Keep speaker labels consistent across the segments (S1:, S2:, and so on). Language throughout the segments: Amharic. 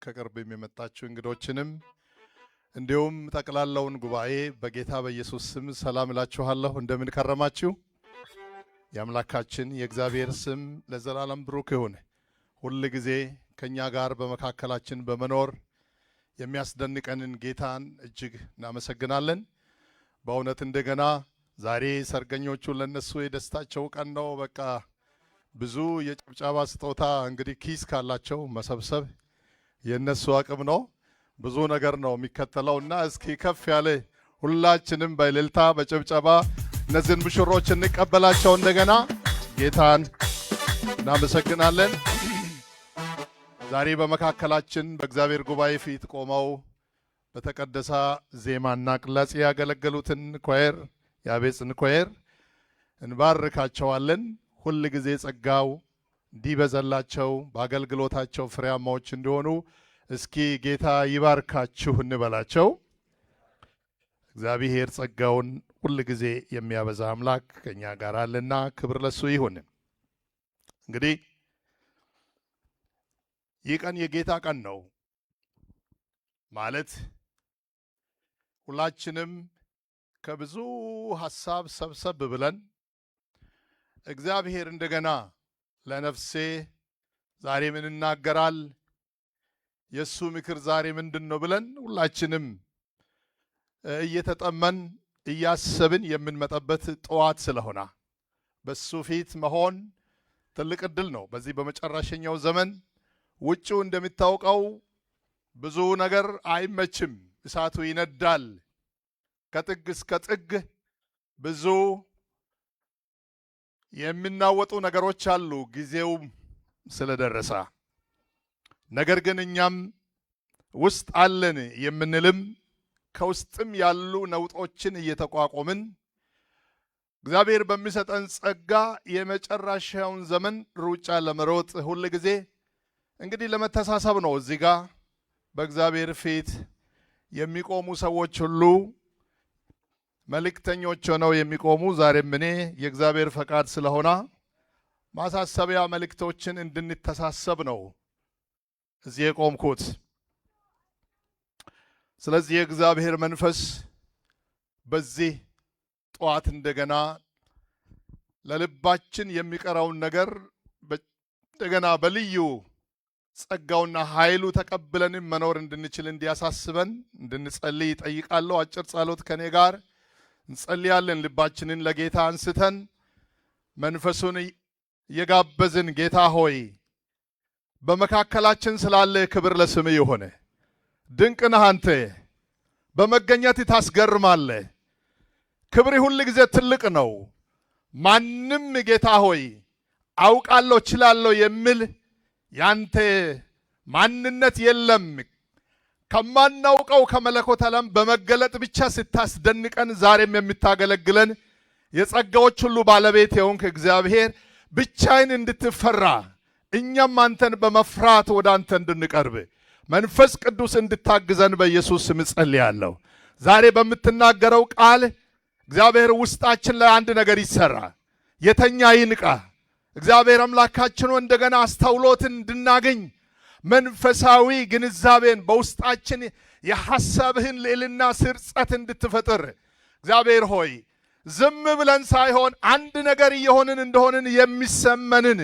S1: ከቅርብም የመጣችሁ እንግዶችንም እንዲሁም ጠቅላላውን ጉባኤ በጌታ በኢየሱስ ስም ሰላም እላችኋለሁ። እንደምን ከረማችሁ? የአምላካችን የእግዚአብሔር ስም ለዘላለም ብሩክ ይሁን። ሁል ጊዜ ከእኛ ጋር በመካከላችን በመኖር የሚያስደንቀንን ጌታን እጅግ እናመሰግናለን። በእውነት እንደገና ዛሬ ሰርገኞቹ ለነሱ የደስታቸው ቀን ነው። በቃ ብዙ የጭብጨባ ስጦታ እንግዲህ ኪስ ካላቸው መሰብሰብ የነሱ አቅም ነው። ብዙ ነገር ነው የሚከተለው እና እስኪ ከፍ ያለ ሁላችንም በእልልታ በጭብጨባ እነዚህን ሙሽሮች እንቀበላቸው። እንደገና ጌታን እናመሰግናለን። ዛሬ በመካከላችን በእግዚአብሔር ጉባኤ ፊት ቆመው በተቀደሰ ዜማና ቅላጼ ያገለገሉትን choir፣ የአቤጽን choir እንባርካቸዋለን። ሁል ጊዜ ጸጋው እንዲበዛላቸው፣ በአገልግሎታቸው ፍሬያማዎች እንዲሆኑ እስኪ ጌታ ይባርካችሁ እንበላቸው። እግዚአብሔር ጸጋውን ሁል ጊዜ የሚያበዛ አምላክ ከኛ ጋር አለና ክብር ለሱ ይሁን። እንግዲህ ይህ ቀን የጌታ ቀን ነው ማለት ሁላችንም ከብዙ ሐሳብ ሰብሰብ ብለን እግዚአብሔር እንደገና ለነፍሴ ዛሬ ምን ይናገራል፣ የእሱ ምክር ዛሬ ምንድን ነው ብለን ሁላችንም እየተጠመን እያሰብን የምንመጣበት ጠዋት ስለሆነ በሱ ፊት መሆን ትልቅ እድል ነው። በዚህ በመጨረሻኛው ዘመን ውጭው እንደሚታወቀው ብዙ ነገር አይመችም። እሳቱ ይነዳል። ከጥግ እስከ ጥግ ብዙ የሚናወጡ ነገሮች አሉ፣ ጊዜው ስለደረሰ። ነገር ግን እኛም ውስጥ አለን የምንልም ከውስጥም ያሉ ነውጦችን እየተቋቋምን እግዚአብሔር በሚሰጠን ጸጋ የመጨረሻውን ዘመን ሩጫ ለመሮጥ ሁል ጊዜ እንግዲህ ለመተሳሰብ ነው። እዚህ ጋር በእግዚአብሔር ፊት የሚቆሙ ሰዎች ሁሉ መልእክተኞች ሆነው የሚቆሙ፣ ዛሬም እኔ የእግዚአብሔር ፈቃድ ስለሆነ ማሳሰቢያ መልእክቶችን እንድንተሳሰብ ነው እዚህ የቆምኩት። ስለዚህ የእግዚአብሔር መንፈስ በዚህ ጠዋት እንደገና ለልባችን የሚቀረውን ነገር እንደገና በልዩ ጸጋውና ኃይሉ ተቀብለንም መኖር እንድንችል እንዲያሳስበን እንድንጸልይ እጠይቃለሁ። አጭር ጸሎት ከኔ ጋር እንጸልያለን። ልባችንን ለጌታ አንስተን መንፈሱን እየጋበዝን፣ ጌታ ሆይ፣ በመካከላችን ስላለ ክብር ለስምህ ይሁን። ድንቅ ነህ አንተ፣ በመገኘት ታስገርማለህ። ክብር ሁል ጊዜ ትልቅ ነው። ማንም ጌታ ሆይ አውቃለሁ እችላለሁ የሚል ያንተ ማንነት የለም። ከማናውቀው ከመለኮት ዓለም በመገለጥ ብቻ ስታስደንቀን ዛሬም የምታገለግለን የጸጋዎች ሁሉ ባለቤት የሆንክ እግዚአብሔር፣ ብቻህን እንድትፈራ፣ እኛም አንተን በመፍራት ወደ አንተ እንድንቀርብ መንፈስ ቅዱስ እንድታግዘን በኢየሱስ ስም እጸልያለሁ። ዛሬ በምትናገረው ቃል እግዚአብሔር ውስጣችን ላይ አንድ ነገር ይሰራ፣ የተኛ ይንቃ። እግዚአብሔር አምላካችን እንደገና አስተውሎትን እንድናገኝ፣ መንፈሳዊ ግንዛቤን በውስጣችን የሐሳብህን ልዕልና ስርጸት እንድትፈጥር፣ እግዚአብሔር ሆይ ዝም ብለን ሳይሆን አንድ ነገር እየሆንን እንደሆንን የሚሰመንን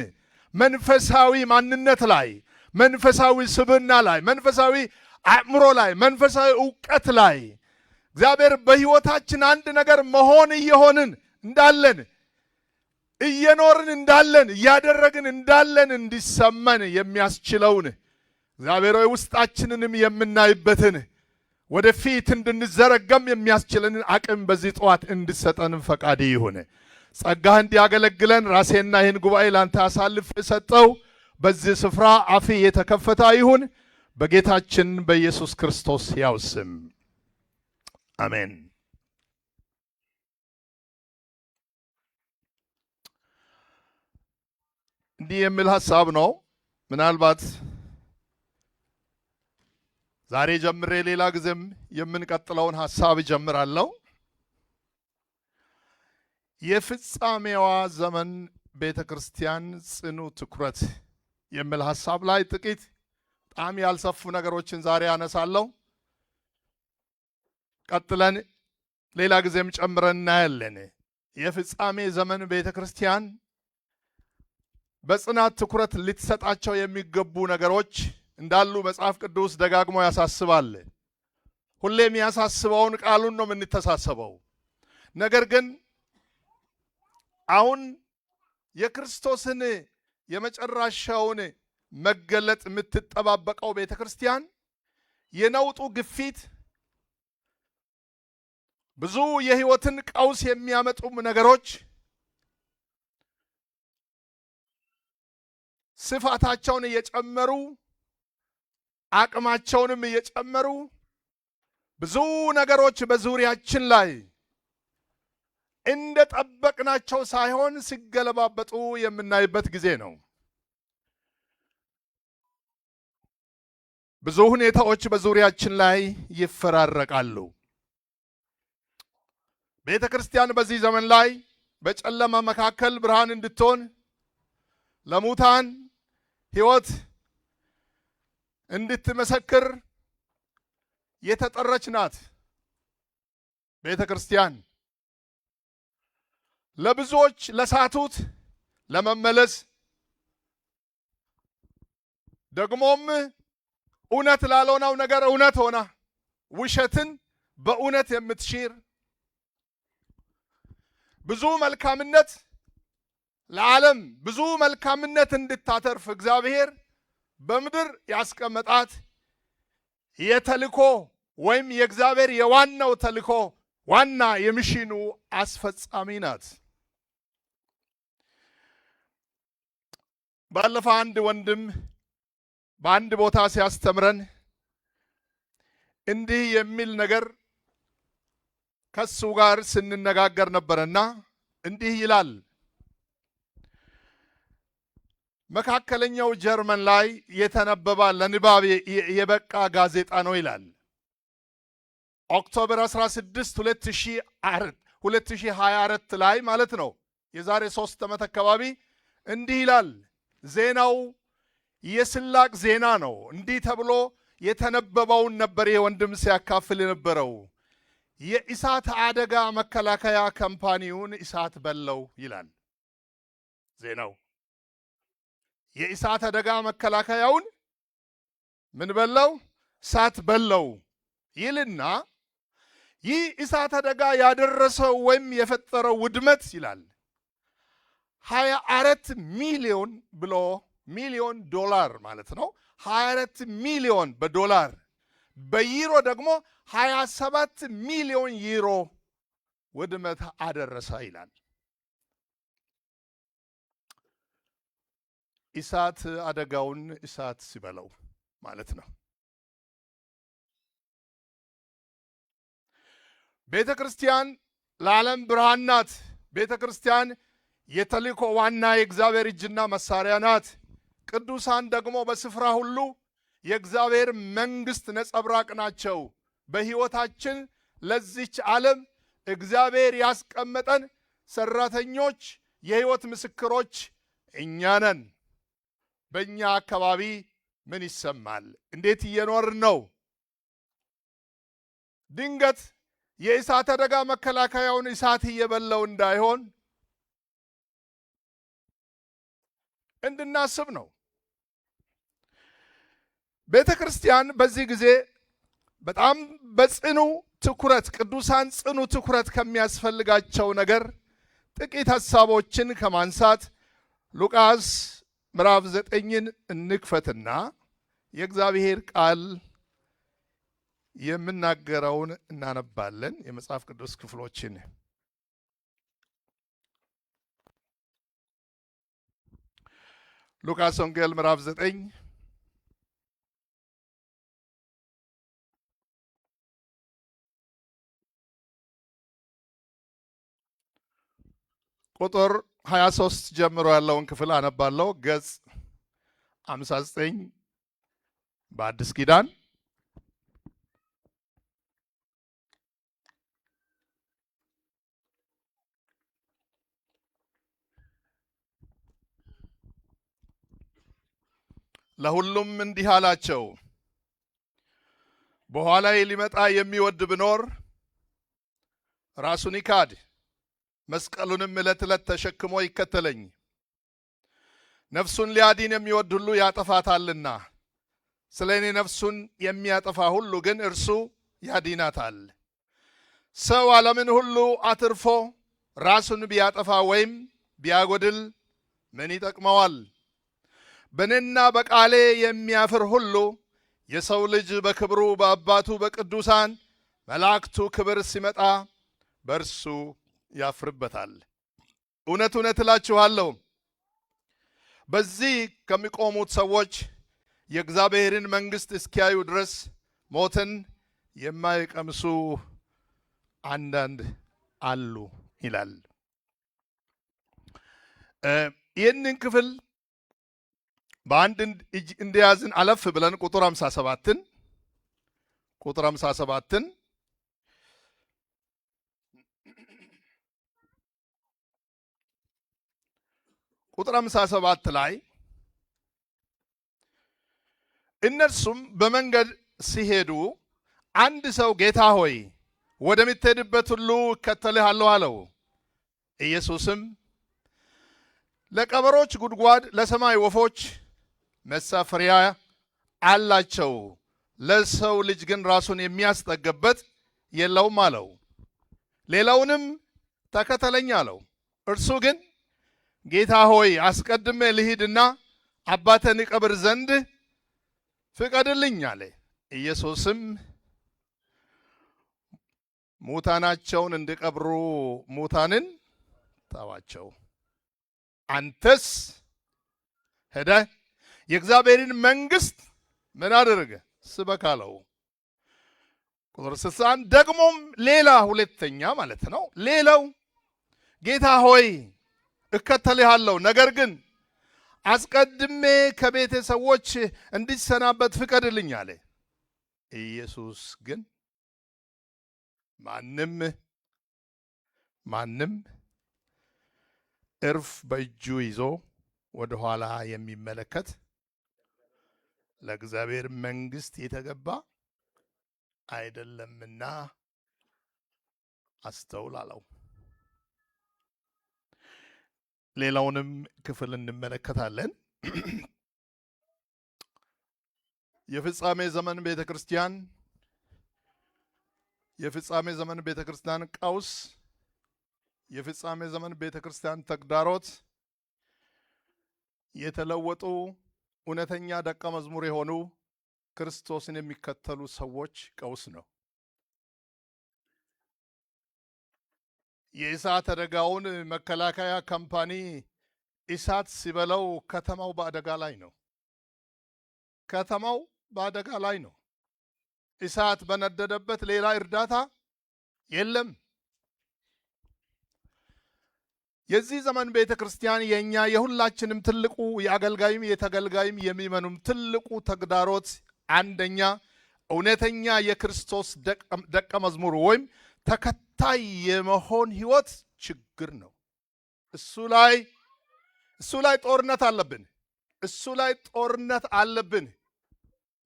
S1: መንፈሳዊ ማንነት ላይ፣ መንፈሳዊ ስብዕና ላይ፣ መንፈሳዊ አእምሮ ላይ፣ መንፈሳዊ እውቀት ላይ፣ እግዚአብሔር በሕይወታችን አንድ ነገር መሆን እየሆንን እንዳለን፣ እየኖርን እንዳለን፣ እያደረግን እንዳለን እንዲሰማን የሚያስችለውን፣ እግዚአብሔር ሆይ ውስጣችንንም የምናይበትን ወደፊት እንድንዘረጋም የሚያስችለንን አቅም በዚህ ጠዋት እንድሰጠን ፈቃድ ይሁን። ጸጋህ እንዲያገለግለን ራሴና ይህን ጉባኤ ላንተ አሳልፌ ሰጠው። በዚህ ስፍራ አፌ የተከፈተ ይሁን። በጌታችን በኢየሱስ ክርስቶስ ሕያው ስም አሜን። እንዲህ የሚል ሐሳብ ነው። ምናልባት ዛሬ ጀምሬ ሌላ ጊዜም የምንቀጥለውን ሐሳብ እጀምራለሁ። የፍጻሜዋ ዘመን ቤተ ክርስቲያን ጽኑ ትኩረት የሚል ሐሳብ ላይ ጥቂት በጣም ያልሰፉ ነገሮችን ዛሬ አነሳለሁ። ቀጥለን ሌላ ጊዜም ጨምረን እናያለን። የፍጻሜ ዘመን ቤተክርስቲያን በጽናት ትኩረት ልትሰጣቸው የሚገቡ ነገሮች እንዳሉ መጽሐፍ ቅዱስ ደጋግሞ ያሳስባል። ሁሌም ያሳስበውን ቃሉን ነው የምንተሳሰበው። ነገር ግን አሁን የክርስቶስን የመጨረሻውን መገለጥ የምትጠባበቀው ቤተክርስቲያን የነውጡ ግፊት፣ ብዙ የህይወትን ቀውስ የሚያመጡ ነገሮች ስፋታቸውን እየጨመሩ አቅማቸውንም እየጨመሩ ብዙ ነገሮች በዙሪያችን ላይ እንደጠበቅናቸው ሳይሆን ሲገለባበጡ የምናይበት ጊዜ ነው። ብዙ ሁኔታዎች በዙሪያችን ላይ ይፈራረቃሉ። ቤተ ክርስቲያን በዚህ ዘመን ላይ በጨለማ መካከል ብርሃን እንድትሆን፣ ለሙታን ሕይወት እንድትመሰክር የተጠረች ናት። ቤተ ክርስቲያን ለብዙዎች ለሳቱት ለመመለስ፣ ደግሞም እውነት ላልሆነው ነገር እውነት ሆና ውሸትን በእውነት የምትሽር፣ ብዙ መልካምነት ለዓለም ብዙ መልካምነት እንድታተርፍ እግዚአብሔር በምድር ያስቀመጣት የተልኮ ወይም የእግዚአብሔር የዋናው ተልኮ ዋና የሚሽኑ አስፈጻሚ ናት። ባለፈው አንድ ወንድም በአንድ ቦታ ሲያስተምረን እንዲህ የሚል ነገር ከሱ ጋር ስንነጋገር ነበርና እንዲህ ይላል። መካከለኛው ጀርመን ላይ የተነበበ ለንባብ የበቃ ጋዜጣ ነው ይላል። October 16 2024 ላይ ማለት ነው። የዛሬ 3 ዓመት አካባቢ እንዲህ ይላል። ዜናው የስላቅ ዜና ነው። እንዲህ ተብሎ የተነበበውን ነበር ይሄ ወንድም ሲያካፍል የነበረው። የእሳት አደጋ መከላከያ company ውን እሳት በላው ይላል ዜናው። የእሳት አደጋ መከላከያውን ምን በላው? እሳት በላው ይልና ይህ እሳት አደጋ ያደረሰው ወይም የፈጠረው ውድመት ይላል 24 ሚሊዮን ብሎ፣ ሚሊዮን ዶላር ማለት ነው። 24 ሚሊዮን በዶላር፣ በዩሮ ደግሞ 27 ሚሊዮን ዩሮ ውድመት አደረሰ ይላል። እሳት አደጋውን እሳት ሲበላው ማለት ነው። ቤተ ክርስቲያን ለዓለም ብርሃን ናት። ቤተ ክርስቲያን የተልእኮ ዋና የእግዚአብሔር እጅና መሳሪያ ናት። ቅዱሳን ደግሞ በስፍራ ሁሉ የእግዚአብሔር መንግሥት ነጸብራቅ ናቸው። በሕይወታችን ለዚች ዓለም እግዚአብሔር ያስቀመጠን ሰራተኞች፣ የሕይወት ምስክሮች እኛ ነን። በእኛ አካባቢ ምን ይሰማል? እንዴት እየኖርን ነው? ድንገት የእሳት አደጋ መከላከያውን እሳት እየበላው እንዳይሆን እንድናስብ ነው። ቤተ ክርስቲያን በዚህ ጊዜ በጣም በጽኑ ትኩረት፣ ቅዱሳን ጽኑ ትኩረት ከሚያስፈልጋቸው ነገር ጥቂት ሐሳቦችን ከማንሳት ሉቃስ ምዕራፍ 9ን እንክፈትና የእግዚአብሔር ቃል የምናገረውን እናነባለን። የመጽሐፍ ቅዱስ ክፍሎችን ሉቃስ ወንጌል ምዕራፍ 9 ቁጥር 23 ጀምሮ ያለውን ክፍል አነባለሁ። ገጽ 59 በአዲስ ኪዳን። ለሁሉም እንዲህ አላቸው፣ በኋላዬ ሊመጣ የሚወድ ቢኖር ራሱን ይካድ፣ መስቀሉንም ዕለት ዕለት ተሸክሞ ይከተለኝ። ነፍሱን ሊያድን የሚወድ ሁሉ ያጠፋታልና፣ ስለ እኔ ነፍሱን የሚያጠፋ ሁሉ ግን እርሱ ያድናታል። ሰው ዓለምን ሁሉ አትርፎ ራሱን ቢያጠፋ ወይም ቢያጎድል ምን ይጠቅመዋል? በእኔና በቃሌ የሚያፍር ሁሉ የሰው ልጅ በክብሩ በአባቱ በቅዱሳን መላእክቱ ክብር ሲመጣ በእርሱ ያፍርበታል። እውነት እውነት እላችኋለሁ፣ በዚህ ከሚቆሙት ሰዎች የእግዚአብሔርን መንግሥት እስኪያዩ ድረስ ሞትን የማይቀምሱ አንዳንድ አሉ ይላል። ይህንን ክፍል በአንድ እጅ እንደያዝን አለፍ ብለን ቁጥር 57ን ቁጥር 57 ላይ እነርሱም በመንገድ ሲሄዱ አንድ ሰው ጌታ ሆይ፣ ወደምትሄድበት ሁሉ እከተልሃለሁ አለው። ኢየሱስም ለቀበሮች ጉድጓድ፣ ለሰማይ ወፎች መሳፈሪያ አላቸው፣ ለሰው ልጅ ግን ራሱን የሚያስጠጋበት የለውም አለው። ሌላውንም ተከተለኝ አለው። እርሱ ግን ጌታ ሆይ፣ አስቀድሜ ልሂድና አባቴን እቀብር ዘንድ ፍቀድልኝ አለ። ኢየሱስም ሙታናቸውን እንዲቀብሩ ሙታንን ተዋቸው፣ አንተስ ሄደህ የእግዚአብሔርን መንግስት ምን አደረገ? ስበክ አለው። ቁጥር 61 ደግሞም ሌላ ሁለተኛ ማለት ነው። ሌላው ጌታ ሆይ፣ እከተልሃለሁ፣ ነገር ግን አስቀድሜ ከቤቴ ሰዎች እንዲሰናበት ፍቀድልኝ አለ። ኢየሱስ ግን ማንም ማንም እርፍ በእጁ ይዞ ወደ ኋላ የሚመለከት ለእግዚአብሔር መንግስት የተገባ አይደለምና አስተውል አለው። ሌላውንም ክፍል እንመለከታለን። የፍጻሜ ዘመን ቤተ ክርስቲያን፣ የፍጻሜ ዘመን ቤተ ክርስቲያን ቀውስ፣ የፍጻሜ ዘመን ቤተ ክርስቲያን ተግዳሮት፣ የተለወጡ እውነተኛ ደቀ መዝሙር የሆኑ ክርስቶስን የሚከተሉ ሰዎች ቀውስ ነው። የእሳት አደጋውን መከላከያ company እሳት ሲበላው ከተማው በአደጋ ላይ ነው። ከተማው በአደጋ ላይ ነው። እሳት በነደደበት ሌላ እርዳታ የለም። የዚህ ዘመን ቤተ ክርስቲያን የኛ የሁላችንም ትልቁ የአገልጋይም የተገልጋይም የሚመኑም ትልቁ ተግዳሮት አንደኛ እውነተኛ የክርስቶስ ደቀ መዝሙር ወይም ተከታይ የመሆን ህይወት ችግር ነው። እሱ ላይ ጦርነት አለብን። እሱ ላይ ጦርነት አለብን።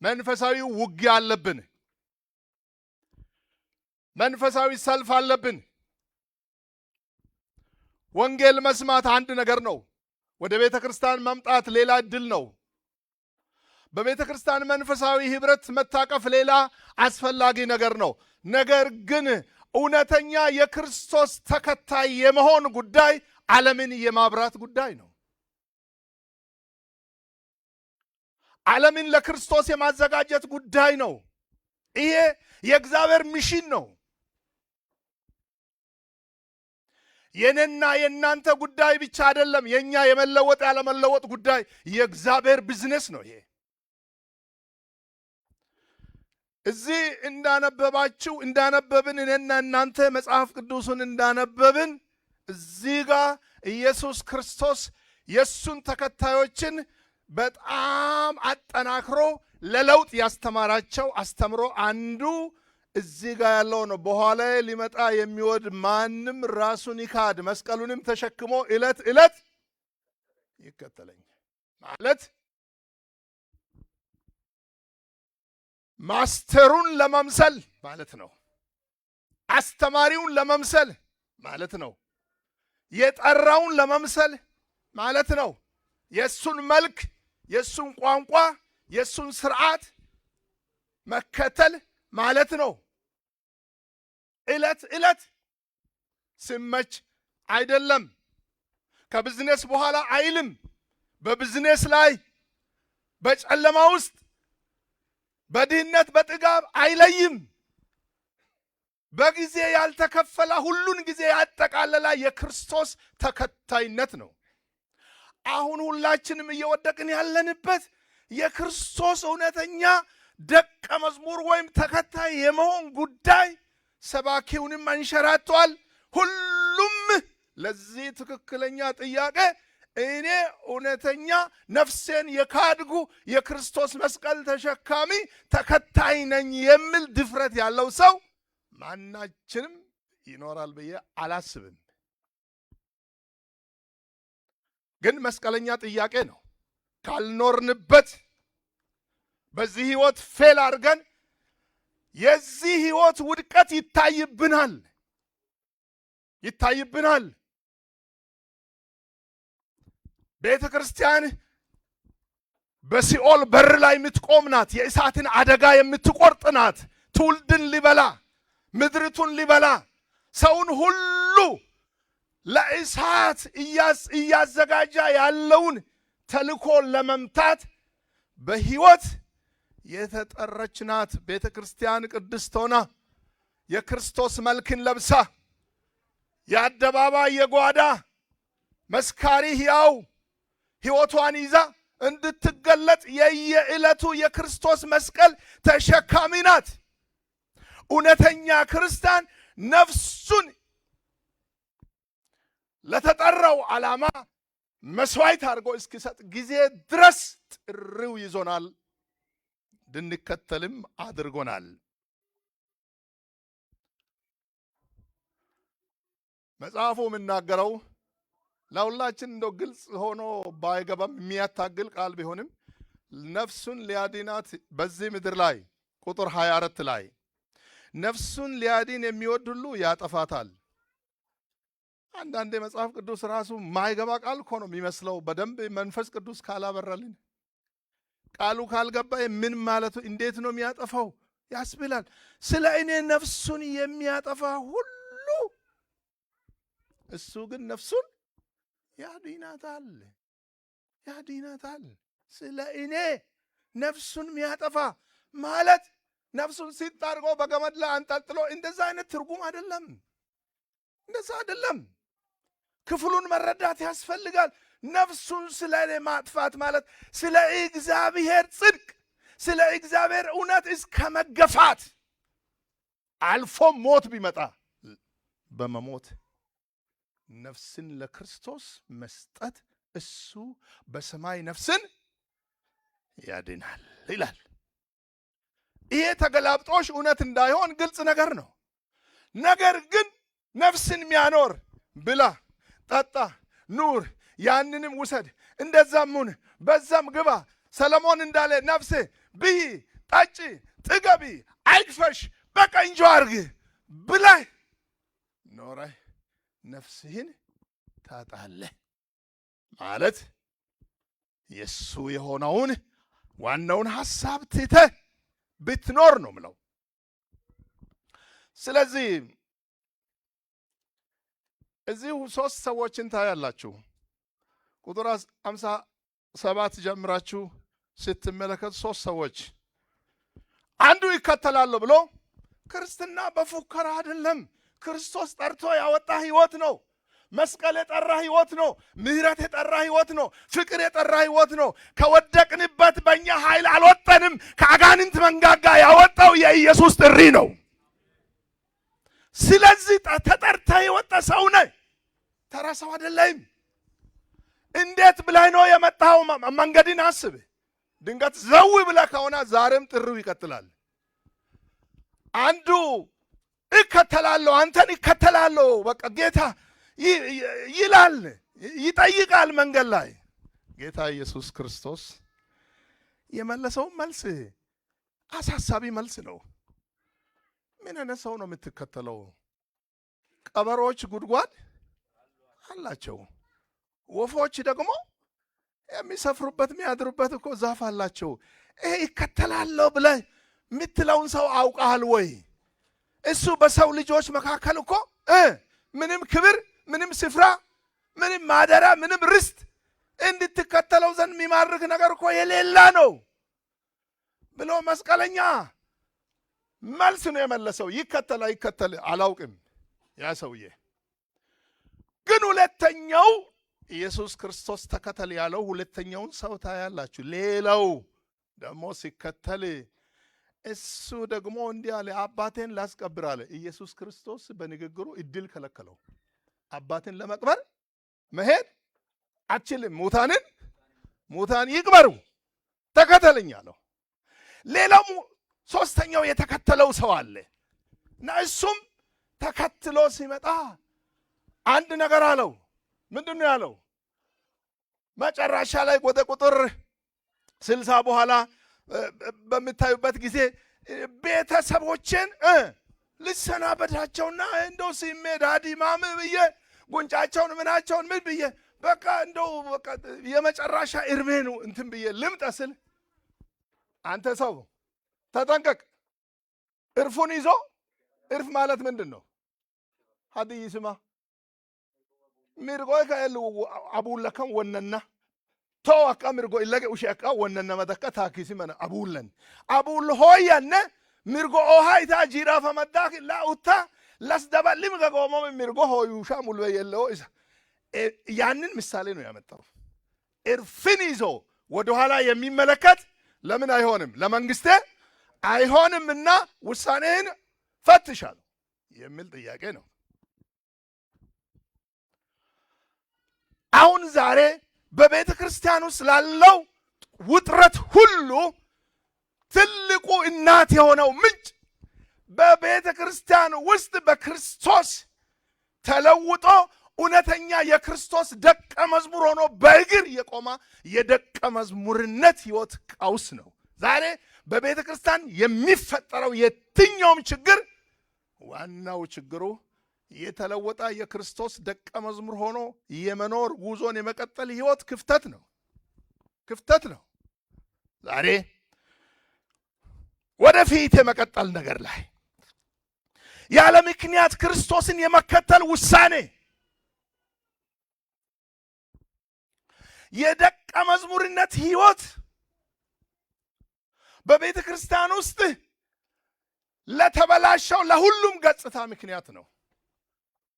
S1: መንፈሳዊ ውጊያ አለብን። መንፈሳዊ ሰልፍ አለብን። ወንጌል መስማት አንድ ነገር ነው። ወደ ቤተ ክርስቲያን መምጣት ሌላ እድል ነው። በቤተ ክርስቲያን መንፈሳዊ ህብረት መታቀፍ ሌላ አስፈላጊ ነገር ነው። ነገር ግን እውነተኛ የክርስቶስ ተከታይ የመሆን ጉዳይ ዓለምን የማብራት ጉዳይ ነው። ዓለምን ለክርስቶስ የማዘጋጀት ጉዳይ ነው። ይሄ የእግዚአብሔር mission ነው። የኔና የእናንተ ጉዳይ ብቻ አይደለም። የኛ የመለወጥ ያለመለወጥ ጉዳይ የእግዚአብሔር ቢዝነስ ነው። ይሄ እዚህ እንዳነበባችሁ፣ እንዳነበብን፣ እኔና እናንተ መጽሐፍ ቅዱሱን እንዳነበብን እዚህ ጋር ኢየሱስ ክርስቶስ የእሱን ተከታዮችን በጣም አጠናክሮ ለለውጥ ያስተማራቸው አስተምሮ አንዱ እዚህ ጋር ያለው ነው። በኋላ ሊመጣ የሚወድ ማንም ራሱን ይካድ፣ መስቀሉንም ተሸክሞ ዕለት ዕለት ይከተለኝ ማለት Master ኡን ለመምሰል ማለት ነው። አስተማሪውን ለመምሰል ማለት ነው። የጠራውን ለመምሰል ማለት ነው። የእሱን መልክ፣ የእሱን ቋንቋ፣ የእሱን ስርዓት መከተል ማለት ነው። ዕለት ዕለት ስመች አይደለም። ከብዝነስ በኋላ አይልም። በብዝነስ ላይ፣ በጨለማ ውስጥ፣ በድህነት በጥጋብ አይለይም። በጊዜ ያልተከፈለ ሁሉን ጊዜ ያጠቃለለ የክርስቶስ ተከታይነት ነው። አሁን ሁላችንም እየወደቅን ያለንበት የክርስቶስ እውነተኛ ደቀ መዝሙር ወይም ተከታይ የመሆን ጉዳይ ሰባኪውንም አንሸራቷል። ሁሉም ለዚህ ትክክለኛ ጥያቄ እኔ እውነተኛ ነፍሴን የካድጉ የክርስቶስ መስቀል ተሸካሚ ተከታይ ነኝ የሚል ድፍረት ያለው ሰው ማናችንም ይኖራል ብዬ አላስብም። ግን መስቀለኛ ጥያቄ ነው። ካልኖርንበት በዚህ ህይወት fail አድርገን የዚህ ህይወት ውድቀት ይታይብናል ይታይብናል። ቤተ ክርስቲያን በሲኦል በር ላይ የምትቆም ናት። የእሳትን አደጋ የምትቆርጥ ናት። ትውልድን ሊበላ፣ ምድሪቱን ሊበላ፣ ሰውን ሁሉ ለእሳት እያዘጋጃ ያለውን ተልኮ ለመምታት በህይወት የተጠረች ናት። ቤተ ክርስቲያን ቅድስት ሆና የክርስቶስ መልክን ለብሳ የአደባባይ የጓዳ መስካሪ ሕያው ሕይወቷን ይዛ እንድትገለጥ የየዕለቱ የክርስቶስ መስቀል ተሸካሚ ናት። እውነተኛ ክርስቲያን ነፍሱን ለተጠራው ዓላማ መስዋዕት አድርጎ እስኪሰጥ ጊዜ ድረስ ጥሪው ይዞናል፣ እንድንከተልም አድርጎናል። መጽሐፉ የሚናገረው ለሁላችን እንደው ግልጽ ሆኖ ባይገባም የሚያታግል ቃል ቢሆንም ነፍሱን ሊያድናት በዚህ ምድር ላይ ቁጥር 24 ላይ ነፍሱን ሊያድን የሚወድ ሁሉ ያጠፋታል። አንዳንዴ መጽሐፍ ቅዱስ ራሱ ማይገባ ቃል እኮ ነው የሚመስለው። በደንብ መንፈስ ቅዱስ ካላበራልን፣ ቃሉ ካልገባ ምን ማለቱ እንዴት ነው የሚያጠፋው ያስብላል። ስለ እኔ ነፍሱን የሚያጠፋ ሁሉ እሱ ግን ነፍሱን ያድናታል ያድናታል። ስለ እኔ ነፍሱን የሚያጠፋ ማለት ነፍሱን ሲጥ አድርጎ በገመድ ላይ አንጠልጥሎ እንደዛ አይነት ትርጉም አይደለም። እንደዛ አይደለም። ክፍሉን መረዳት ያስፈልጋል። ነፍሱን ስለ እኔ ማጥፋት ማለት ስለ እግዚአብሔር ጽድቅ፣ ስለ እግዚአብሔር እውነት እስከ መገፋት አልፎ ሞት ቢመጣ በመሞት ነፍስን ለክርስቶስ መስጠት እሱ በሰማይ ነፍስን ያድናል ይላል። ይሄ ተገላብጦሽ እውነት እንዳይሆን ግልጽ ነገር ነው። ነገር ግን ነፍስን የሚያኖር ብላ፣ ጠጣ፣ ኑር፣ ያንንም ውሰድ፣ እንደዛም ሁን፣ በዛም ግባ። ሰለሞን እንዳለ ነፍሴ ብይ፣ ጠጪ፣ ጥገቢ፣ አይክፈሽ፣ በቃ enjoy አርግ ብለህ ኖረህ ነፍስህን ታጣለህ ማለት የእሱ የሆነውን ዋናውን ሐሳብ ትተህ ብትኖር ነው ምለው። ስለዚህ እዚሁ ሶስት ሰዎችን ታያላችሁ። ቁጥር 57 ጀምራችሁ ስትመለከቱ ሶስት ሰዎች፣ አንዱ ይከተላለሁ ብሎ፣ ክርስትና በፉከራ አይደለም። ክርስቶስ ጠርቶ ያወጣ ህይወት ነው። መስቀል የጠራ ህይወት ነው። ምህረት የጠራ ህይወት ነው። ፍቅር የጠራ ህይወት ነው። ከወደቅንበት በእኛ ኃይል አልወጠንም። ከአጋንንት መንጋጋ ያወጣው የኢየሱስ ጥሪ ነው። ስለዚህ ተጠርተህ የወጣ ሰው ነህ። ተራ ሰው አይደለም። እንዴት ብለህ ነው የመጣኸው? መንገድን አስብ። ድንገት ዘው ብለህ ከሆነ ዛሬም ጥሪው ይቀጥላል። አንዱ እከተላለሁ፣ አንተን እከተላለሁ፣ በቃ ጌታ ይላል፣ ይጠይቃል። መንገድ ላይ ጌታ ኢየሱስ ክርስቶስ የመለሰው መልስ አሳሳቢ መልስ ነው። ምን አይነት ሰው ነው የምትከተለው? ቀበሮች ጉድጓድ አላቸው፣ ወፎች ደግሞ የሚሰፍሩበት የሚያድሩበት እኮ ዛፍ አላቸው። ይሄ ይከተላለሁ ብለህ የምትለውን ሰው አውቀሃል ወይ? እሱ በሰው ልጆች መካከል እኮ ምንም ክብር፣ ምንም ስፍራ፣ ምንም ማደሪያ፣ ምንም ርስት እንድትከተለው ዘንድ የሚማርክ ነገር እኮ የሌላ ነው ብሎ መስቀለኛ መልስ ነው የመለሰው። ይከተል አይከተል አላውቅም ያ ሰውዬ። ግን ሁለተኛው ኢየሱስ ክርስቶስ ተከተል ያለው ሁለተኛውን ሰው ታያላችሁ። ሌላው ደግሞ ሲከተል እሱ ደግሞ እንዲህ አለ፣ አባቴን ላስቀብር አለ። ኢየሱስ ክርስቶስ በንግግሩ እድል ከለከለው። አባቴን ለመቅበር መሄድ አትችልም፣ ሙታንን ሙታን ይቅበሩ፣ ተከተለኝ አለው። ሌላው ሶስተኛው የተከተለው ሰው አለ እና እሱም ተከትሎ ሲመጣ አንድ ነገር አለው። ምንድን ነው ያለው? መጨረሻ ላይ ወደ ቁጥር 60 በኋላ በምታዩበት ጊዜ ቤተሰቦችን ልሰናበታቸውና እንደው ስሜ daddy mommy ብዬ ጉንጫቸውን ምናቸውን ምን ብዬ በቃ እንደው በቃ የመጨረሻ እርሜ ነው እንትን ብዬ ልምጣ ስል፣ አንተ ሰው ተጠንቀቅ። እርፉን ይዞ፣ እርፍ ማለት ምንድን ነው? ሀዲይ ስማ mirgoy ka abullakan wonnanna to akka mirgo illage ushe akka wonnanna madakka taakisi mana abullan abul hoyanne mirgo oha ita jirafa maddak la utta las daballim gagomo mirgo hoyusha mulwe የለው isa። ያንን ምሳሌ ነው ያመጣው። እርፍን ይዞ ወደኋላ የሚመለከት ለምን አይሆንም? ለመንግስቴ አይሆንምና ውሳኔህን ፈትሻለሁ የሚል ጥያቄ ነው። አሁን ዛሬ በቤተ ክርስቲያን ውስጥ ላለው ውጥረት ሁሉ ትልቁ እናት የሆነው ምንጭ በቤተ ክርስቲያን ውስጥ በክርስቶስ ተለውጦ እውነተኛ የክርስቶስ ደቀ መዝሙር ሆኖ በእግር የቆመ የደቀ መዝሙርነት ሕይወት ቀውስ ነው። ዛሬ በቤተ ክርስቲያን የሚፈጠረው የትኛውም ችግር ዋናው ችግሩ የተለወጠ የክርስቶስ ደቀ መዝሙር ሆኖ የመኖር ጉዞን የመቀጠል ሕይወት ክፍተት ነው፣ ክፍተት ነው። ዛሬ ወደፊት የመቀጠል ነገር ላይ ያለ ምክንያት ክርስቶስን የመከተል ውሳኔ፣ የደቀ መዝሙርነት ሕይወት በቤተ ክርስቲያን ውስጥ ለተበላሸው ለሁሉም ገጽታ ምክንያት ነው።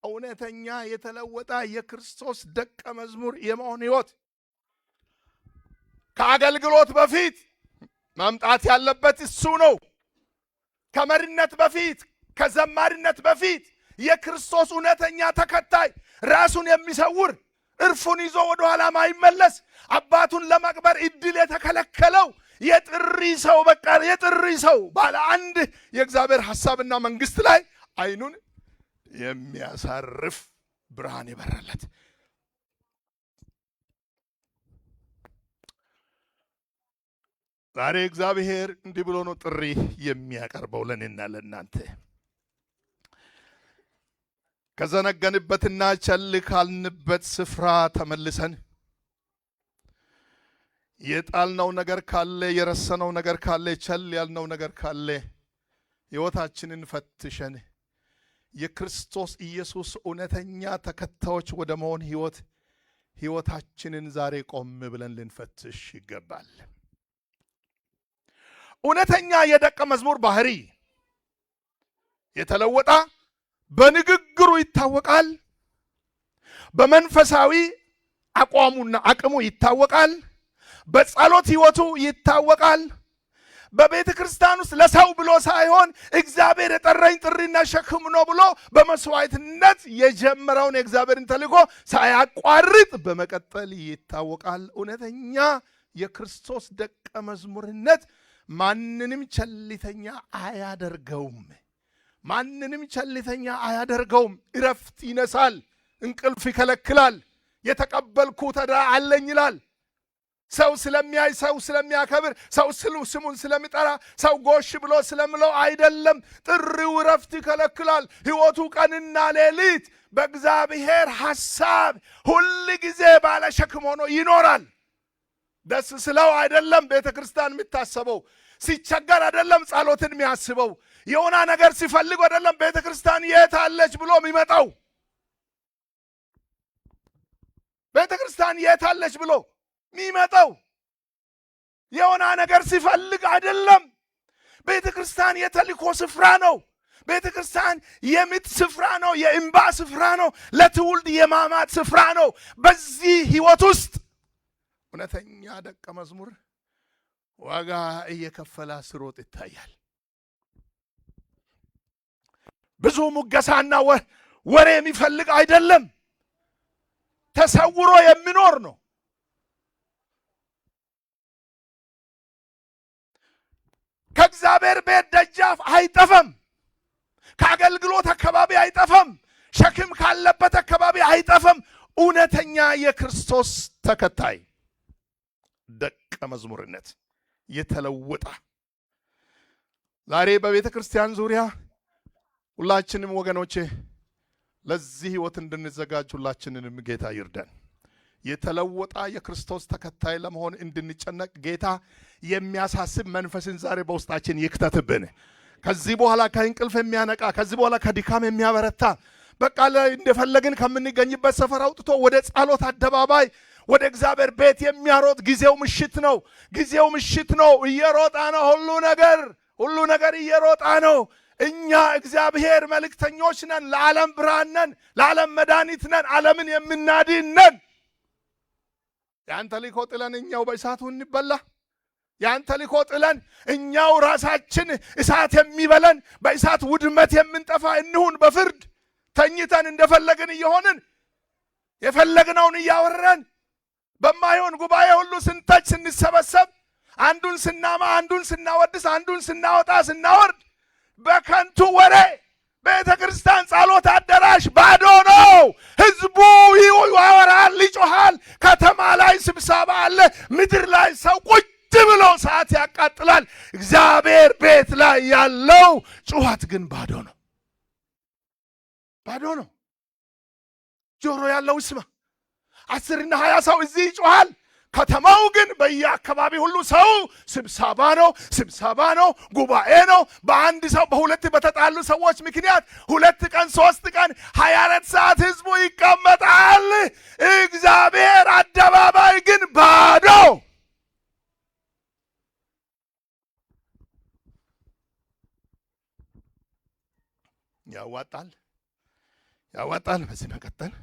S1: እውነተኛ የተለወጠ የክርስቶስ ደቀ መዝሙር የመሆን ሕይወት ከአገልግሎት በፊት መምጣት ያለበት እሱ ነው። ከመሪነት በፊት፣ ከዘማሪነት በፊት የክርስቶስ እውነተኛ ተከታይ፣ ራሱን የሚሰውር፣ እርፉን ይዞ ወደ ኋላ ማይመለስ፣ አባቱን ለመቅበር እድል የተከለከለው የጥሪ ሰው፣ በቃ የጥሪ ሰው ባለ አንድ የእግዚአብሔር ሐሳብና መንግስት ላይ አይኑን የሚያሳርፍ ብርሃን የበራለት። ዛሬ እግዚአብሔር እንዲህ ብሎ ነው ጥሪ የሚያቀርበው ለእኔና ለእናንተ። ከዘነገንበትና ቸል ካልንበት ስፍራ ተመልሰን የጣልነው ነገር ካለ፣ የረሰነው ነገር ካለ፣ ቸል ያልነው ነገር ካለ ሕይወታችንን ፈትሸን የክርስቶስ ኢየሱስ እውነተኛ ተከታዮች ወደ መሆን ሕይወታችንን ዛሬ ቆም ብለን ልንፈትሽ ይገባል። እውነተኛ የደቀ መዝሙር ባህሪ የተለወጠ በንግግሩ ይታወቃል። በመንፈሳዊ አቋሙና አቅሙ ይታወቃል። በጸሎት ሕይወቱ ይታወቃል። በቤተ ክርስቲያን ውስጥ ለሰው ብሎ ሳይሆን እግዚአብሔር የጠራኝ ጥሪና ሸክም ነው ብሎ በመስዋዕትነት የጀመረውን የእግዚአብሔርን ተልእኮ ሳያቋርጥ በመቀጠል ይታወቃል። እውነተኛ የክርስቶስ ደቀ መዝሙርነት ማንንም ቸልተኛ አያደርገውም። ማንንም ቸልተኛ አያደርገውም። እረፍት ይነሳል፣ እንቅልፍ ይከለክላል። የተቀበልኩት ዕዳ አለኝ ይላል። ሰው ስለሚያይ፣ ሰው ስለሚያከብር፣ ሰው ስሙን ስለሚጠራ፣ ሰው ጎሽ ብሎ ስለምለው አይደለም። ጥሪው እረፍት ይከለክላል። ሕይወቱ ቀንና ሌሊት በእግዚአብሔር ሐሳብ ሁል ጊዜ ባለ ሸክም ሆኖ ይኖራል። ደስ ስለው አይደለም ቤተ ክርስቲያን የሚታሰበው፣ ሲቸገር አይደለም ጸሎትን የሚያስበው፣ የሆነ ነገር ሲፈልግ አይደለም ቤተ ክርስቲያን የት አለች ብሎ የሚመጣው። ቤተ ክርስቲያን የት አለች ብሎ የሚመጣው የሆነ ነገር ሲፈልግ አይደለም። ቤተ ክርስቲያን የተልእኮ ስፍራ ነው። ቤተ ክርስቲያን የምጥ ስፍራ ነው። የእንባ ስፍራ ነው። ለትውልድ የማማት ስፍራ ነው። በዚህ ሕይወት ውስጥ እውነተኛ ደቀ መዝሙር ዋጋ እየከፈለ ሲሮጥ ይታያል። ብዙ ሙገሳና ወሬ የሚፈልግ አይደለም። ተሰውሮ የሚኖር ነው። ከእግዚአብሔር ቤት ደጃፍ አይጠፋም። ከአገልግሎት አካባቢ አይጠፋም። ሸክም ካለበት አካባቢ አይጠፋም። እውነተኛ የክርስቶስ ተከታይ ደቀ መዝሙርነት የተለወጠ። ዛሬ በቤተ ክርስቲያን ዙሪያ ሁላችንም ወገኖቼ ለዚህ ሕይወት እንድንዘጋጅ ሁላችንንም ጌታ ይርዳን። የተለወጠ የክርስቶስ ተከታይ ለመሆን እንድንጨነቅ ጌታ የሚያሳስብ መንፈስን ዛሬ በውስጣችን ይክተትብን። ከዚህ በኋላ ከእንቅልፍ የሚያነቃ፣ ከዚህ በኋላ ከድካም የሚያበረታ፣ በቃ እንደፈለግን ከምንገኝበት ሰፈር አውጥቶ ወደ ጸሎት አደባባይ ወደ እግዚአብሔር ቤት የሚያሮጥ ጊዜው ምሽት ነው። ጊዜው ምሽት ነው። እየሮጣ ነው። ሁሉ ነገር እየሮጣ ነው። እኛ እግዚአብሔር መልእክተኞች ነን። ለዓለም ብርሃን ነን። ለዓለም መድኃኒት ነን። ዓለምን የምናድን ነን። ያን ተልእኮ ጥለን እኛው በእሳቱ እንበላ። ያን ተልእኮ ጥለን እኛው ራሳችን እሳት የሚበለን፣ በእሳት ውድመት የምንጠፋ እንሁን። በፍርድ ተኝተን እንደፈለግን እየሆንን፣ የፈለግነውን እያወረን፣ በማይሆን ጉባኤ ሁሉ ስንተች፣ ስንሰበሰብ፣ አንዱን ስናማ፣ አንዱን ስናወድስ፣ አንዱን ስናወጣ ስናወርድ፣ በከንቱ ወሬ ቤተ ክርስቲያን ጸሎት አዳራሽ ባዶ ነው። ህዝቡ ያወራል፣ ይጮሃል። ከተማ ላይ ስብሰባ አለ። ምድር ላይ ሰው ቁጭ ብሎ ሰዓት ያቃጥላል። እግዚአብሔር ቤት ላይ ያለው ጩኸት ግን ባዶ ነው፣ ባዶ ነው። ጆሮ ያለው ይስማ። 10ና 20 ሰው እዚህ ይጮሃል። ከተማው ግን በየአካባቢ ሁሉ ሰው ስብሰባ ነው፣ ስብሰባ ነው፣ ጉባኤ ነው። በአንድ ሰው፣ በሁለት በተጣሉ ሰዎች ምክንያት 2 ቀን፣ 3 ቀን፣ 24 ሰዓት ህዝቡ ይቀመጣል። እግዚአብሔር አደባባይ ግን ባዶ። ያዋጣል፣ ያዋጣል። በዚህ መቀጠል።